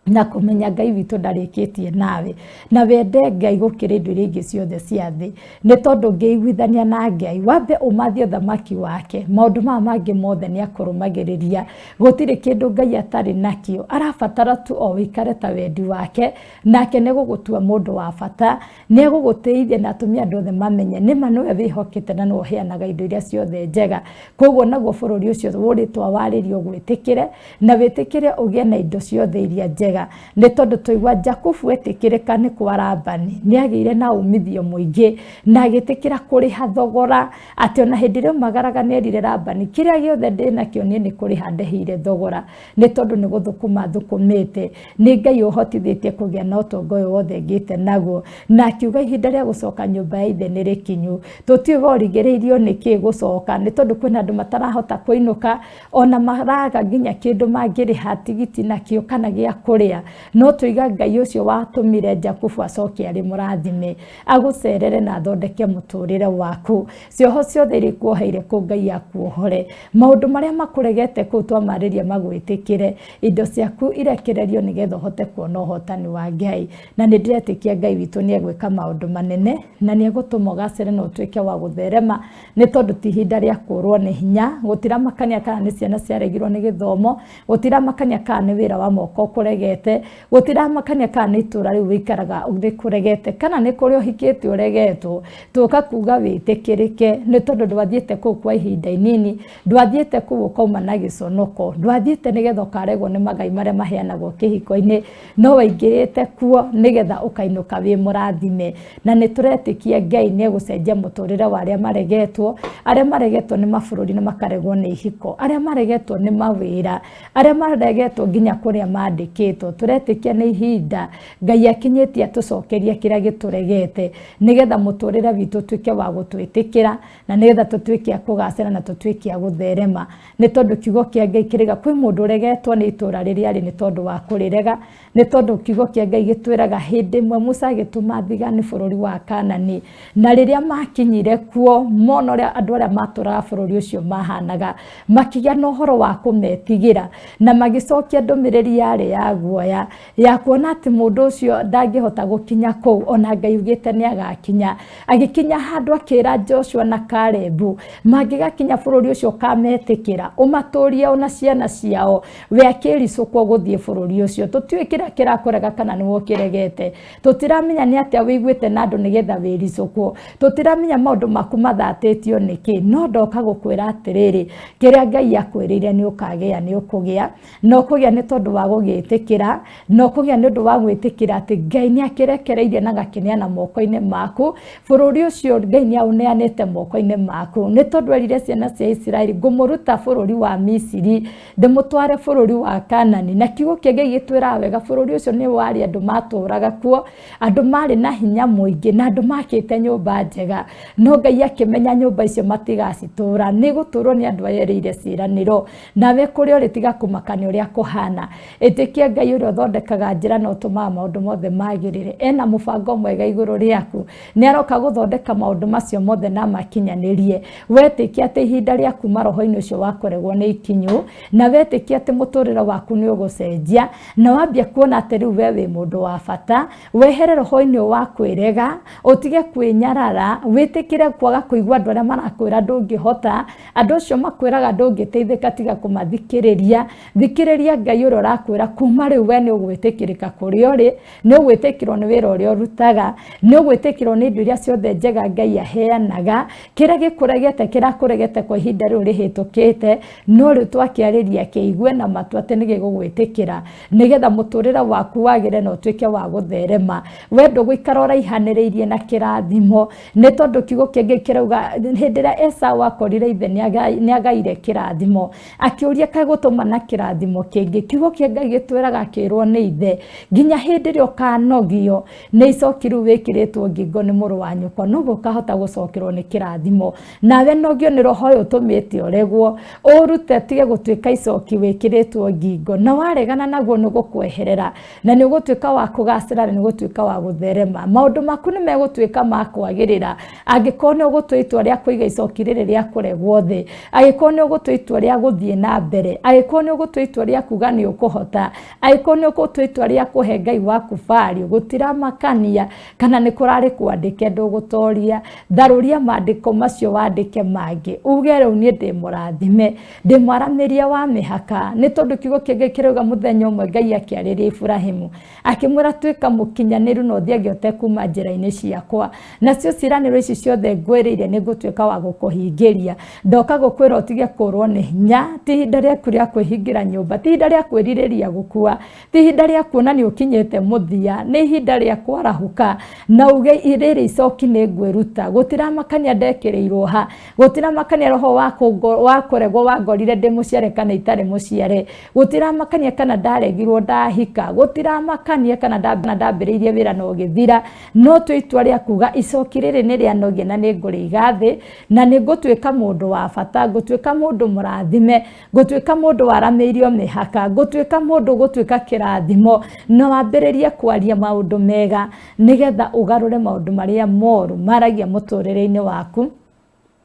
na kũmenya Ngai witũ ndarĩkĩtie nawe, na wende Ngai gũkĩra indo iria ingĩ ciothe cia thĩ, nĩ tondũ ũngĩiguithania na Ngai, wambe ũmathe ũthamaki wake, maũndũ maya mangĩ mothe nĩ akũrũmagĩrĩria. Gũtirĩ kĩndũ Ngai atarĩ nakĩo, arabatara tu o ũikare ta wendi wake, nake nĩ egũgũtua mũndũ wa bata, nĩ egũgũtĩithia na atũme andũ othe mamenye nĩma nĩwe wĩhokete na nĩwe ũheanaga indo iria ciothe njega. Koguo naguo bũrũri ũcio ũrĩtwa warĩrio ũgwĩtĩkĩre, na wĩtĩkĩre ũgĩe na indo ciothe iria njega. njega, nĩ tondũ twaigua Jakubu etĩkĩrĩka nĩ kwa Labani, nĩ agĩire na umithio mũingĩ na agĩtĩkĩra kũrĩha thogora, atĩ ona hĩndĩ ĩrĩa aumagaraga nĩ erire Labani, kĩrĩa gĩothe ndĩnakĩo niĩ nĩ kũrĩha ndĩhĩire thogora, nĩ tondũ nĩ gũthũkũma thũkũmĩte, nĩ Ngai ũhotithĩtie kũgĩa na ũtonga ũyũ wothe ngĩte naguo. Na akiuga ihinda rĩa gũcoka nyũmba ya ithe nĩ rĩkinyu. Tũtiũĩ we ũrigĩrĩirio nĩ kĩ gũcoka, nĩ tondũ kwĩna andũ matarahota kũinũka, ona maraga nginya kĩndũ mangĩrĩha tigiti nakĩo kana gĩa kũrĩa. No tũiga Ngai ũcio watũmire Jakubu acoke arĩ mũrathime, agũcerere na athondeke mũtũrĩre waku. Cioho ciothe iria ikuoheire kũu Ngai akuohore. Maũndũ marĩa makũregete kũu twamarĩria magwĩtĩkĩre. Indo ciaku irekererio nĩgetha ũhote kuona ũhotani wa Ngai. Na nĩ ndĩretĩkia Ngai witũ nĩ egwĩka maũndũ manene, na nĩ egũtũma ũgacĩre na ũtuĩke wa gũtherema, nĩ tondũ ti ihinda rĩa kũrwo nĩ hinya. Gũtiramakania kana nĩ ciana ciaregirwo nĩ gĩthomo, gũtiramakania kana nĩ wĩra wa moko ũkũregete, gũtiramakania kana nĩ itũra rĩu wĩikaraga rĩkũregete, kana nĩ kũrĩa ũhikĩte ũregetwo. Tũka kuga wĩtĩkĩrĩke, nĩ tondũ ndwathiĩte kũu kwa ihinda inini, ndwathiĩte kũu ũkauma na gĩconoko, ndwathiĩte nĩgetha ũkaregwo nĩ magai marĩa maheanagwo kĩhiko-inĩ, no waingĩrĩte kuo nĩgetha ũkainũka wĩ mũrathime. Na nĩ tũretĩkia Ngai nĩ egũcenjia mũtũrĩre wa arĩa maregetwo, arĩa maregetwo nĩ mabũrũri na makaregwo nĩ ihiko, arĩa maregetwo nĩ mawĩra, arĩa maregetwo nginya kũrĩa mandĩkĩtwo. Tũretĩkia nĩ ihinda Ngai akinyĩtie atũcokerie kĩrĩa gĩtũregete, nĩgetha mũtũrĩre witũ ũtuĩke wa gũtwĩtĩkĩra, na nĩgetha tũtuĩke a kũgacĩra na tũtuĩke a gũtherema. Nĩ tondũ kiugo kĩa Ngai kĩrĩga kwĩ mũndũ ũregetwo nĩ itũra rĩrĩa arĩ nĩ tondũ wa kũrĩrega, nĩ tondũ kiugo kĩa Ngai gĩtwĩraga hĩndĩ ĩmwe Musa agĩtũma thigani bũrũri wa Kanani, na rĩrĩa makinyire kuo mona ũrĩa andũ arĩa matũraga bũrũri ũcio mahanaga, makĩgĩa na ũhoro wa kũmetigĩra, na magĩcokia ndũmĩrĩri yarĩ ya guoya, ya kuona atĩ mũndũ ũcio ndangĩhota gũkinya kũu, ona Ngai ugĩte nĩ agakinya. Agĩkinya handũ akĩra Joshua na Kalebu, mangĩgakinya bũrũri ũcio ũkametĩkĩra, ũmatũrie ona ciana ciao, we akĩricũkwo gũthiĩ bũrũri ũcio. Tũtiũĩ kĩrĩa kĩrakũrega kana nĩwe ũkĩregete, tũtiramenya nĩ atĩa wĩiguĩte na andũ nĩgetha wĩricũkwo, tũtiramenya maũndũ maku mathatĩtio nĩkĩ, no ndoka gũkwĩra atĩrĩrĩ, kĩrĩa Ngai akwĩrĩire nĩ ũkagĩa nĩ ũkũgĩa, na ũkũgĩa nĩ tondũ wa gũgĩtĩkĩra, na ũkũgĩa nĩ ũndũ wa gwĩtĩkĩra atĩ Ngai nĩ akĩrekereirie na agakĩneana moko-inĩ maku. Bũrũri ũcio Ngai nĩ aũneanĩte moko-inĩ maku, nĩ tondũ erire ciana cia Isiraeli, ngũmũruta bũrũri wa Misiri ndĩmũtware bũrũri wa Kanani. Na kiugo kĩa Ngai gĩtwĩraga wega bũrũri ũcio nĩ warĩ andũ matũraga kuo, andũ marĩ na hinya mũingĩ, na andũ makĩte nyũmba njega, no Ngai akĩmenya nyũmba icio matigacitũra, nĩ gũtũrwo nĩ andũ aya erĩire ciĩranĩro. Nawe kũrĩa ũrĩ tiga kũmaka nĩ ũrĩa kũhana, ĩtĩkia Ngai ũrĩa ũthondekaga njĩra na ũtũmaga maũndũ mothe magĩrĩre. Ena mũbango mwega igũrũ rĩaku, nĩ aroka gũthondeka maũndũ macio mothe na amakinyanĩrie. Wetĩkia atĩ ihinda rĩa kuma roho-inĩ ũcio wa kũregwo nĩ ikinyu, na wetĩkia atĩ mũtũrĩre waku nĩ ũgũcenjia, na wambia kuona atĩ rĩu we wĩ mũndũ wa bata, wehere roho-inĩ wa kwĩrega, ũtige kwĩnyarara, wĩtĩkĩre kwaga kũigua andũ arĩa marakwĩra ndũngĩhota, andũ acio makwĩraga ndũngĩteithĩka tiga kũmathikĩrĩria. Thikĩrĩria Ngai ũrĩa ũrakwĩra kuma rĩu we nĩ ũgwĩtĩkĩrĩka kũrĩa ũrĩ, nĩ ũgwĩtĩkĩrwo nĩ wĩra ũrĩa ũrutaga, nĩ ũgwĩtĩkĩrwo nĩ indo iria ciothe njega Ngai aheanaga. Kĩrĩa gĩkũregete kĩrakũregete kwa ihinda rĩu rĩhĩtũkĩte, no rĩu twakĩarĩria kĩigue na matũ atĩ nĩ gĩgũgwĩtĩkĩra, nĩgetha mũtũrĩre waku wagĩre na ũtuĩke wa gũtherema. We ndũgũikara ũraihanĩrĩirie na kĩrathimo, nĩ tondũ kiugo kĩa Ngai kĩrauga hĩndĩ ĩrĩa Esau akorire ithe nĩ agaire kĩrathimo, akĩũria kaĩ gũtũma na kĩrathimo kĩngĩ. Kiugo kĩa Ngai gĩtwĩraga akĩrwo nĩ ithe, nginya hĩndĩ ĩrĩa ũkanogio nĩ icoki rĩu wĩkĩrĩtwo ngingo nĩ mũrũ wa nyũkwa, noguo ũkahota gũcokerwo nĩ kĩrathimo. Nawe nogio nĩ roho ũyũ ũtũmĩte ũregwo, ũrute ũtige gũtuĩka icoki wĩkĩrĩtwo ngingo, na waregana naguo nĩ ũgũkweherera, na nĩ ũgũtuĩka wa kũgacĩra, na nĩ ũgũtuĩka wa gũtherema. Maũndũ maku nĩ megũtuĩka ma kwagĩrĩra angĩkorwo nĩ ũgũtua itua rĩa kũiga icoki rĩrĩ rĩa kũregwo thĩ, angĩkorwo nĩ ũgũtua itua rĩa gũthiĩ na mbere, angĩkorwo nĩ ũgũtua itua rĩa kuga nĩ ũkũhota, angĩkorwo nĩ ũgũtua itua rĩa kũhe Ngai waku value, gũtiramakania kana nĩ kũrarĩ kwandĩke ndũgũtoria. Tharũria maandĩko macio wandĩke mangĩ, uge rĩu niĩ ndĩ mũrathime, ndĩ mwaramĩria wa mĩhaka, nĩ tondũ kiugo kĩa Ngai kĩrauga mũthenya ũmwe Ngai akĩarĩria Iburahimu akĩmwĩra tuĩka mũkinyanĩru na ũthiage ũtekuma njĩra-inĩ ciakwa, nacio ciĩranĩro ici ciothe ngwĩrĩire nĩ ngũtuĩka wa gũkũhingĩria. Ndoka gũkwĩra ũtige kũrwo nĩ hinya, ti ihinda rĩaku rĩa kwĩhingĩra nyũmba, ti ihinda rĩa kwĩrirĩria gũkua. Ti ihinda rĩa kuona nĩ ũkinyĩte mũthia, nĩ ihinda rĩa kwarahũka na uge rĩrĩ icoki nĩ ngwĩruta. Gũtiramakania ndekĩrĩirwo ha, gũtiramakania roho wa kũregwo wangorire ndĩ mũciare kana itarĩ mũciare, gũtiramakania kana ndaregirwo ndahika, gũtiramakania kana ndambĩrĩirie wĩra na ũgĩthira, no tue itua rĩa kuga icoki rĩrĩ nĩ rĩanogia na nĩ ngũrĩiga thĩ, na nĩ ngũtuĩka mũndũ wa bata, ngũtuĩka mũndũ mũrathime, ngũtuĩka mũndũ waramĩirio mĩhaka, ngũtuĩka mũndũ gũtuĩka kĩrathimo, na wambĩrĩrie kwaria maũndũ mega nĩgetha ũgarũre maũndũ marĩa moru maragia mũtũrĩre-inĩ waku,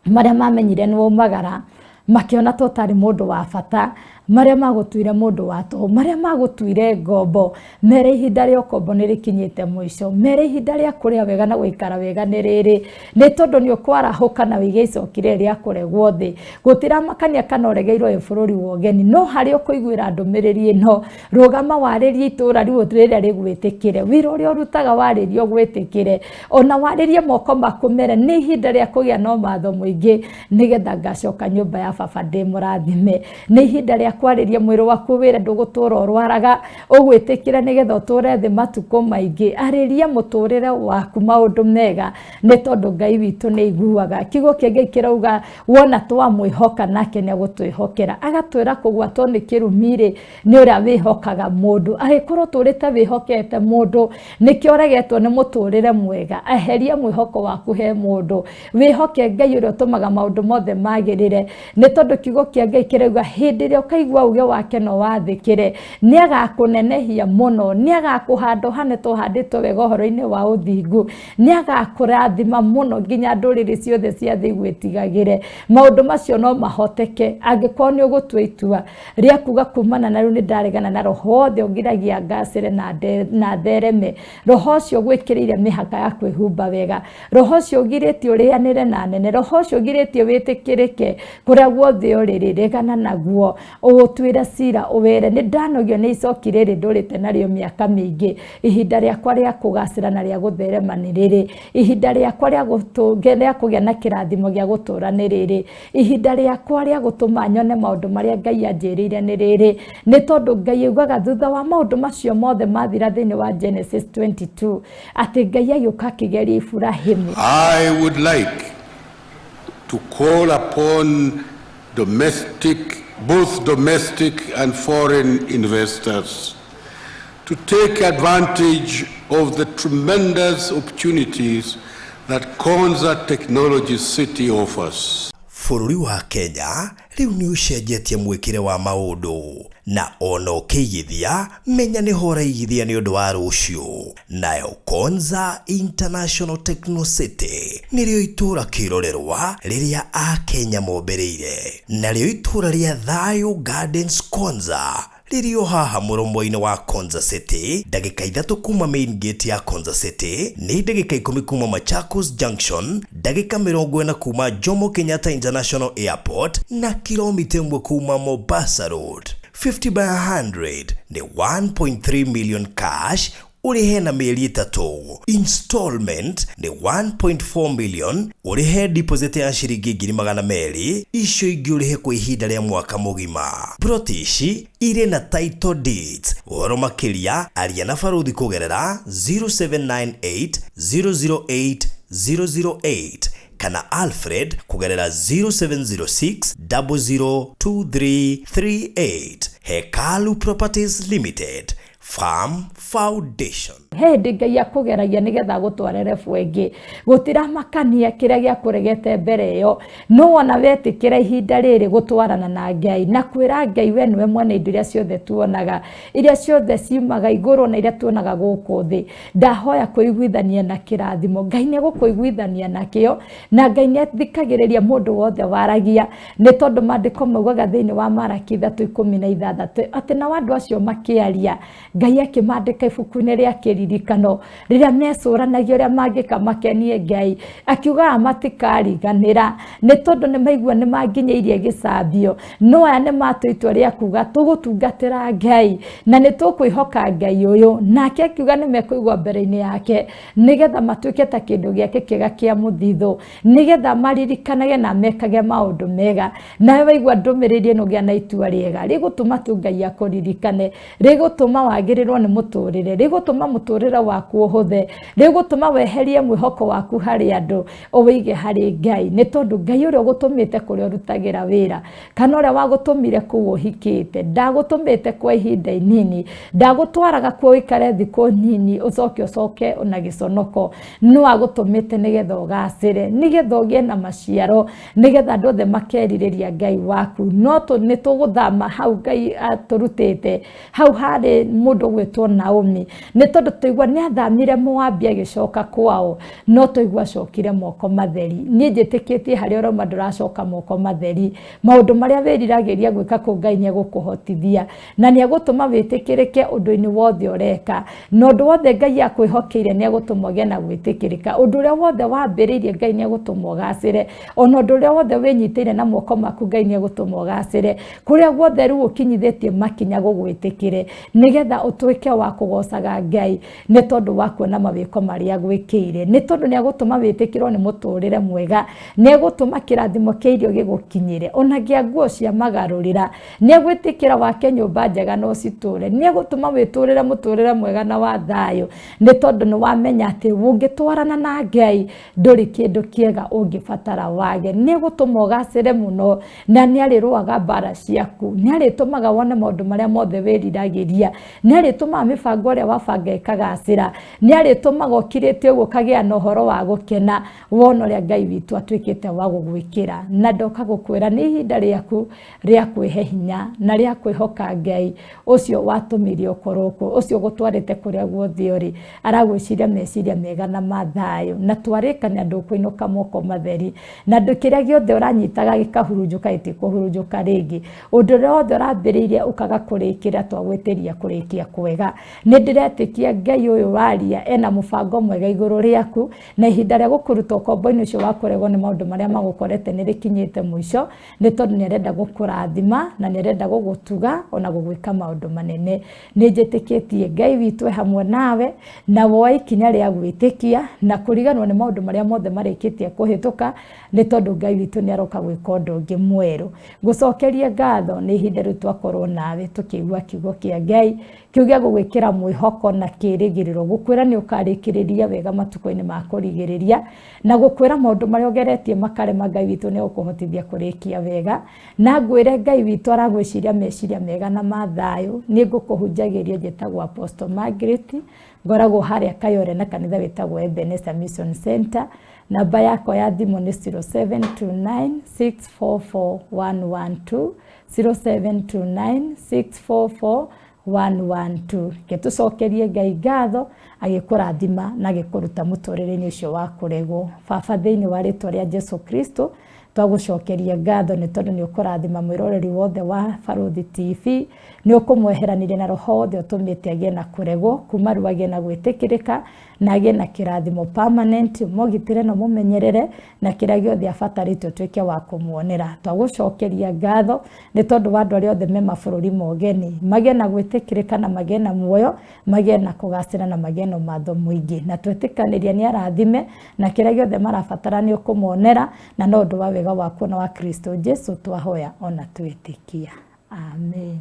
marĩa mamenyire nĩ waumagara makĩona ta ũtarĩ mũndũ wa bata, marĩa magũtuire mũndũ wa tũhũ, marĩa magũtuire ngombo. Mere ihinda rĩa ũkombo nĩ rĩkinyĩte mũico, mere ihinda rĩa kũrĩa wega na gũikara wega nĩ rĩrĩ, nĩ tondũ nĩ ũkwarahũka na wĩige icoki rĩrĩ rĩa kũregwo thĩ. Gũtiramakania kana ũregeirwo wĩ bũrũri wa ũgeni, no harĩa ũkũiguĩra ndũmĩrĩri ĩno, rũgama warĩrie itũra rĩu rĩrĩa rĩgwĩtĩkĩre, wĩra ũrĩa ũrutaga warĩrie ũgwĩtĩkĩre, ona warĩrie moko maku mere nĩ ihinda rĩa kũgĩa na ũmatho mũingĩ nĩgetha ngacoka nyũmba ya baba ndĩ mũrathime. Nĩ ihinda rĩa kwarĩria mwĩrĩ waku wĩre ndũgũtũra ũrwaraga, ũgwĩtĩkĩre nĩgetha ũtũre thĩ matukũ maingĩ. Arĩria mũtũrĩre waku maũndũ mega nĩ tondũ Ngai witũ nĩ aiguaga. Kiugo kĩa Ngai kĩrauga wona twamwĩhoka nake nĩ egũtwĩhokera. Agatwĩra kũgwatwo nĩ kĩrumi-rĩ nĩ ũrĩa wĩhokaga mũndũ. Angĩkorwo ũtũrĩte wĩhokete mũndũ, nĩkĩo ũregetwo nĩ mũtũrĩre mwega. Eheria mwĩhoko waku he mũndũ, wĩhoke Ngai ũrĩa ũtũmaga maũndũ mothe magĩrĩre, nĩ tondũ kiugo kĩa Ngai kĩrauga hĩndĩ ĩrĩa ũkaigua uge wake no wathĩkĩre, nĩ agakũnenehia mũno, nĩ agakũhanda ũhane ta ũhandĩtwo wega ũhoro-inĩ wa ũthingu, nĩ agakũrathima mũno nginya ndũrĩrĩ ciothe cia thĩ igwĩtigagĩre. Maũndũ macio no mahoteke angĩkorwo nĩ ũgũtua itua rĩa kuga kumana na rĩu nĩ ndaregana na roho wothe ũngiragia ngacĩre na thereme, roho ũcio ũgwĩkĩrĩire mĩhaka ya kwĩhumba wega, roho ũcio ũgirĩtie ũrĩanĩre na nene, roho ũcio ũgirĩtie wĩtĩkĩrĩke kũrĩa guothe ũrĩ, regana naguo, ũũtuĩre cira ũwĩre nĩ ndanogio nĩ icoki rĩrĩ ndũrĩte narĩo mĩaka mĩingĩ, ihinda rĩakwa rĩa kũgacĩra na rĩa gũtherema nĩ rĩrĩ, ihinda rĩakwa rĩa kũgĩa na kĩrathimo gĩa gũtũra nĩ rĩrĩ, ihinda rĩakwa rĩa gũtũma nyone maũndũ marĩa Ngai anjĩrĩire nĩ rĩrĩ, nĩ tondũ Ngai augaga thutha wa maũndũ macio mothe mathira thĩinĩ wa Genesis 22 atĩ Ngai agĩũka akĩgeria Iburahĩmu. I would like to call upon both domestic and foreign investors to take advantage of the tremendous opportunities that Konza Technology City offers. Bũrũri wa Kenya rĩu nĩ ũcenjetie mwĩkĩre wa maũndũ, na ona ũkĩigithia menya nĩho ũraigithia nĩ ũndũ wa rũciũ. Nayo Konza International Techno City nĩrĩo itũra kĩrorerwa rĩrĩa Akenya mombĩrĩire, narĩo itũra rĩa Thayo Gardens Konza rĩrĩ o haha mũromo-inĩ wa Konza City, ndagĩka 3 kuma main gate ya Konza City, nĩ ndagĩka 10 kuma Machakos Junction, ndagĩka 40 kuma Jomo Kenyatta International Airport, na kilomita 1 kuma Mombasa Road. 50 by 100 nĩ 1.3 million cash ũrĩhe na mĩeri 3. Installment nĩ 1.4 million ũrĩhe deposit ya ciringi 200,000, icio ingĩ ũrĩhe kwa ihinda rĩa mwaka mũgima. Plot ici irĩ na title deeds. Ũhoro makĩria aria na Baruthi kũgerera 0798 008 008 kana Alfred kũgerera 0706 002338. Hekalu Properties Limited, Farm Foundation. Hĩndĩ Ngai akũgeragia nĩgetha agũtware rebu ĩngĩ, gũtiramakania kĩrĩa gĩakũregete mbere ĩyo, no wona wetĩkĩra ihinda rĩrĩ gũtwarana na Ngai na kwĩra Ngai we nĩwe mwene indo iria ciothe tuonaga, iria ciothe ciumaga igũrũ na iria tuonaga gũkũ thĩ, ndahoya kũiguithania na kĩrathimo. Ngai nĩ egũkũiguithania nakĩo, na Ngai nĩ athikagĩrĩria mũndũ wothe waragia, nĩ tondũ maandĩko maugaga thĩinĩ wa Maraki 3:16 atĩ nao andũ acio makĩaria, Ngai akĩmandĩka ibuku-inĩ rĩa kĩririkano rĩrĩa mecũranagia ũrĩa mangĩka makenie Ngai, akiugaga matikariganĩra nĩ tondũ nĩ maigua nĩ manginyĩirie gĩcambio. No aya nĩ matua itua rĩa kuga tũgũtungatĩra Ngai na nĩ tũkwĩhoka Ngai ũyũ. Nake akiuga nĩ mekũigua mbere-inĩ yake nĩgetha matuĩke ta kĩndũ gĩake kĩega kĩa mũthithũ, nĩgetha maririkanage na mekage maũndũ mega. Nawe waigua ndũmĩrĩri ĩno gĩa na itua rĩega rĩgũtũma tu Ngai akũririkane, rĩgũtũma wagĩrĩrwo nĩ mũtũrĩre, rĩgũtũma mũtũrĩre waku ũhũthe, rĩgũtũma weherie mwĩhoko waku harĩ andũ ũwĩige harĩ Ngai, nĩ tondũ Ngai ũrĩa ũgũtũmĩte kũrĩa ũrutagĩra wĩra kana ũrĩa wagũtũmire kũu ũhikĩte ndagũtũmĩte kwa ihinda inini, ndagũtwaraga kuo ũikare thikũ nini ũcoke ũcoke na gĩconoko, no agũtũmĩte nĩgetha ũgacĩre, nĩgetha ũgĩe na maciaro, nĩgetha andũ othe makerirĩria Ngai waku. No nĩ tũgũthama hau Ngai atũrutĩte, hau harĩ mũndũ ũgwĩtwo Naomi, nĩ tondũ tũigua nĩ athamire Moabi agĩcoka kwao, no tũigua acokire moko matheri. Niĩ njĩtĩkĩtie harĩa ũrauma ndũracoka moko matheri. Maũndũ marĩa wĩriragĩria gwĩka kũu Ngai nĩ egũkũhotithia na nĩ egũtũma wĩtĩkĩrĩke ũndũ-inĩ wothe ũreka, na ũndũ wothe Ngai akwĩhokeire nĩ egũtũma ũgĩe na gwĩtĩkĩrĩka. Ũndũ ũrĩa wothe wambĩrĩirie Ngai nĩ egũtũma ũgacĩre, ona ũndũ ũrĩa wothe wĩnyitĩire na moko maku Ngai nĩ egũtũma ũgacĩre. Kũrĩa guothe rĩu ũkinyithĩtie makinya gũgwĩtĩkĩre, nĩgetha ũtuĩke wa kũgocaga Ngai nĩ tondũ wa kuona mawĩko marĩa agwĩkĩire, nĩ tondũ nĩ egũtũma wĩtĩkĩrwo nĩ mũtũrĩre mwega, nĩ egũtũma kĩrathimo kĩa irio gĩgũkinyĩre, ona kĩa nguo cia magarũrĩra, nĩ egwĩtĩkĩra wake nyũmba njega na ũcitũre, nĩ egũtũma wĩtũrĩre mũtũrĩre mwega na wa thayũ, nĩ tondũ nĩ wamenya atĩ ũngĩtwarana na Ngai ndũrĩ kĩndũ kĩega ũngĩbatara wage. Nĩ egũtũma ũgacĩre mũno na nĩ arĩrũaga mbara ciaku, nĩ arĩtũmaga wone maũndũ marĩa mothe wĩriragĩria, nĩ arĩtũmaga mĩbango ĩrĩa wabanga ĩkagacĩra, nĩ arĩtũmaga ũkirĩte ũguo ũkagĩa na ũhoro wa gũkena wona ũrĩa Ngai witũ atuĩkĩte wa gũgwĩkĩra. Na ndoka gũkwĩra nĩ ihinda rĩaku rĩa kwĩhe hinya na rĩa kwĩhoka Ngai ũcio watũmire ũkorwo kuo, ũcio ũgũtwarĩte kũrĩa guothe ũrĩ, aragwĩciria meciria mega na ma thayũ, na twarĩkania ndũkũinũka moko matheri, na ndũ kĩrĩa gĩothe ũranyitaga gĩkahurunjũka gĩtikũhurunjũka rĩngĩ. Ũndũ ũrĩa wothe ũrambĩrĩirie ũkaga kũrĩkĩra twagwĩtĩria kũrĩkia kwega. Nĩ ndĩretĩkia Ngai ũyũ waria ena mũbango mwega igũrũ rĩaku, na ihinda rĩa gũkũruta ũkombo-inĩ ũcio wa kũregwo nĩ maũndũ marĩa magũkorete nĩ rĩkinyĩte mũico, nĩ tondũ nĩ arenda gũkũrathima na nĩ arenda gũgũtuga ona gũgwĩka maũndũ manene. Nĩ njĩtĩkĩtie Ngai witũ e hamwe nawe, na woe ikinya rĩa gwĩtĩkia na kũriganĩrwo nĩ maũndũ marĩa mothe marĩkĩtie kũhĩtũka, nĩ tondũ Ngai witũ nĩ aroka gwĩka ũndũ ũngĩ mwerũ. Ngũcokerie ngatho nĩ ihinda rĩu twakorwo nawe tũkĩigua kiugo kĩa Ngai, kĩu gĩa gũgwĩkĩra mwĩhoko na kĩĩrĩgĩrĩro, gũkwĩra nĩ ũkarĩkĩrĩria wega matukũ-inĩ ma kũrigĩrĩria, na gũkwĩra maũndũ marĩa ũgeretie makarema Ngai witũ nĩ egũkũhotithia kũrĩkia wega. Na ngwĩre Ngai witũ aragwĩciria meciria mega na ma thayũ. Niĩ ngũkũhunjagĩria njĩtagwo Apostle Margaret, ngoragwo harĩa Kayore na kanitha wĩtagwo Ebenezer Mission Center. Namba yakwa ya thimũ nĩ 0729644112, 0729644112. Reke tũcokerie Ngai ngatho agĩkũrathima na agĩkũruta mũtũrĩre-inĩ ũcio wa kũregwo. Baba, thĩinĩ wa rĩtwa rĩa Jesu Kristo, twagũcokeria ngatho nĩ tondũ nĩ ũkũrathima mwĩroreri wothe wa Barũthi TV, nĩ ũkũmweheranĩria na roho wothe ũtũmĩte agĩe na kũregwo, kuma rĩu agĩe na gwĩtĩkĩrĩka na agĩe na kĩrathimo permanent, ũmũgitĩre na ũmũmenyerere na kĩrĩa gĩothe abatarĩte ũtuĩke wa kũmuonera. Twagũcokeria ngatho nĩ tondũ wa andũ arĩa othe me mabũrũri ma ũgeni, magĩe na gwĩtĩkĩrĩka na magĩe na muoyo, magĩe na kũgacĩra na magĩe na ũmatho mũingĩ. Na twetĩkanĩria nĩ arathime na kĩrĩa gĩothe marabatara nĩ ũkũmonera, na no ũndũ wa wega waku na wa Kristo Jesu twahoya ona twĩtĩkia. Amen.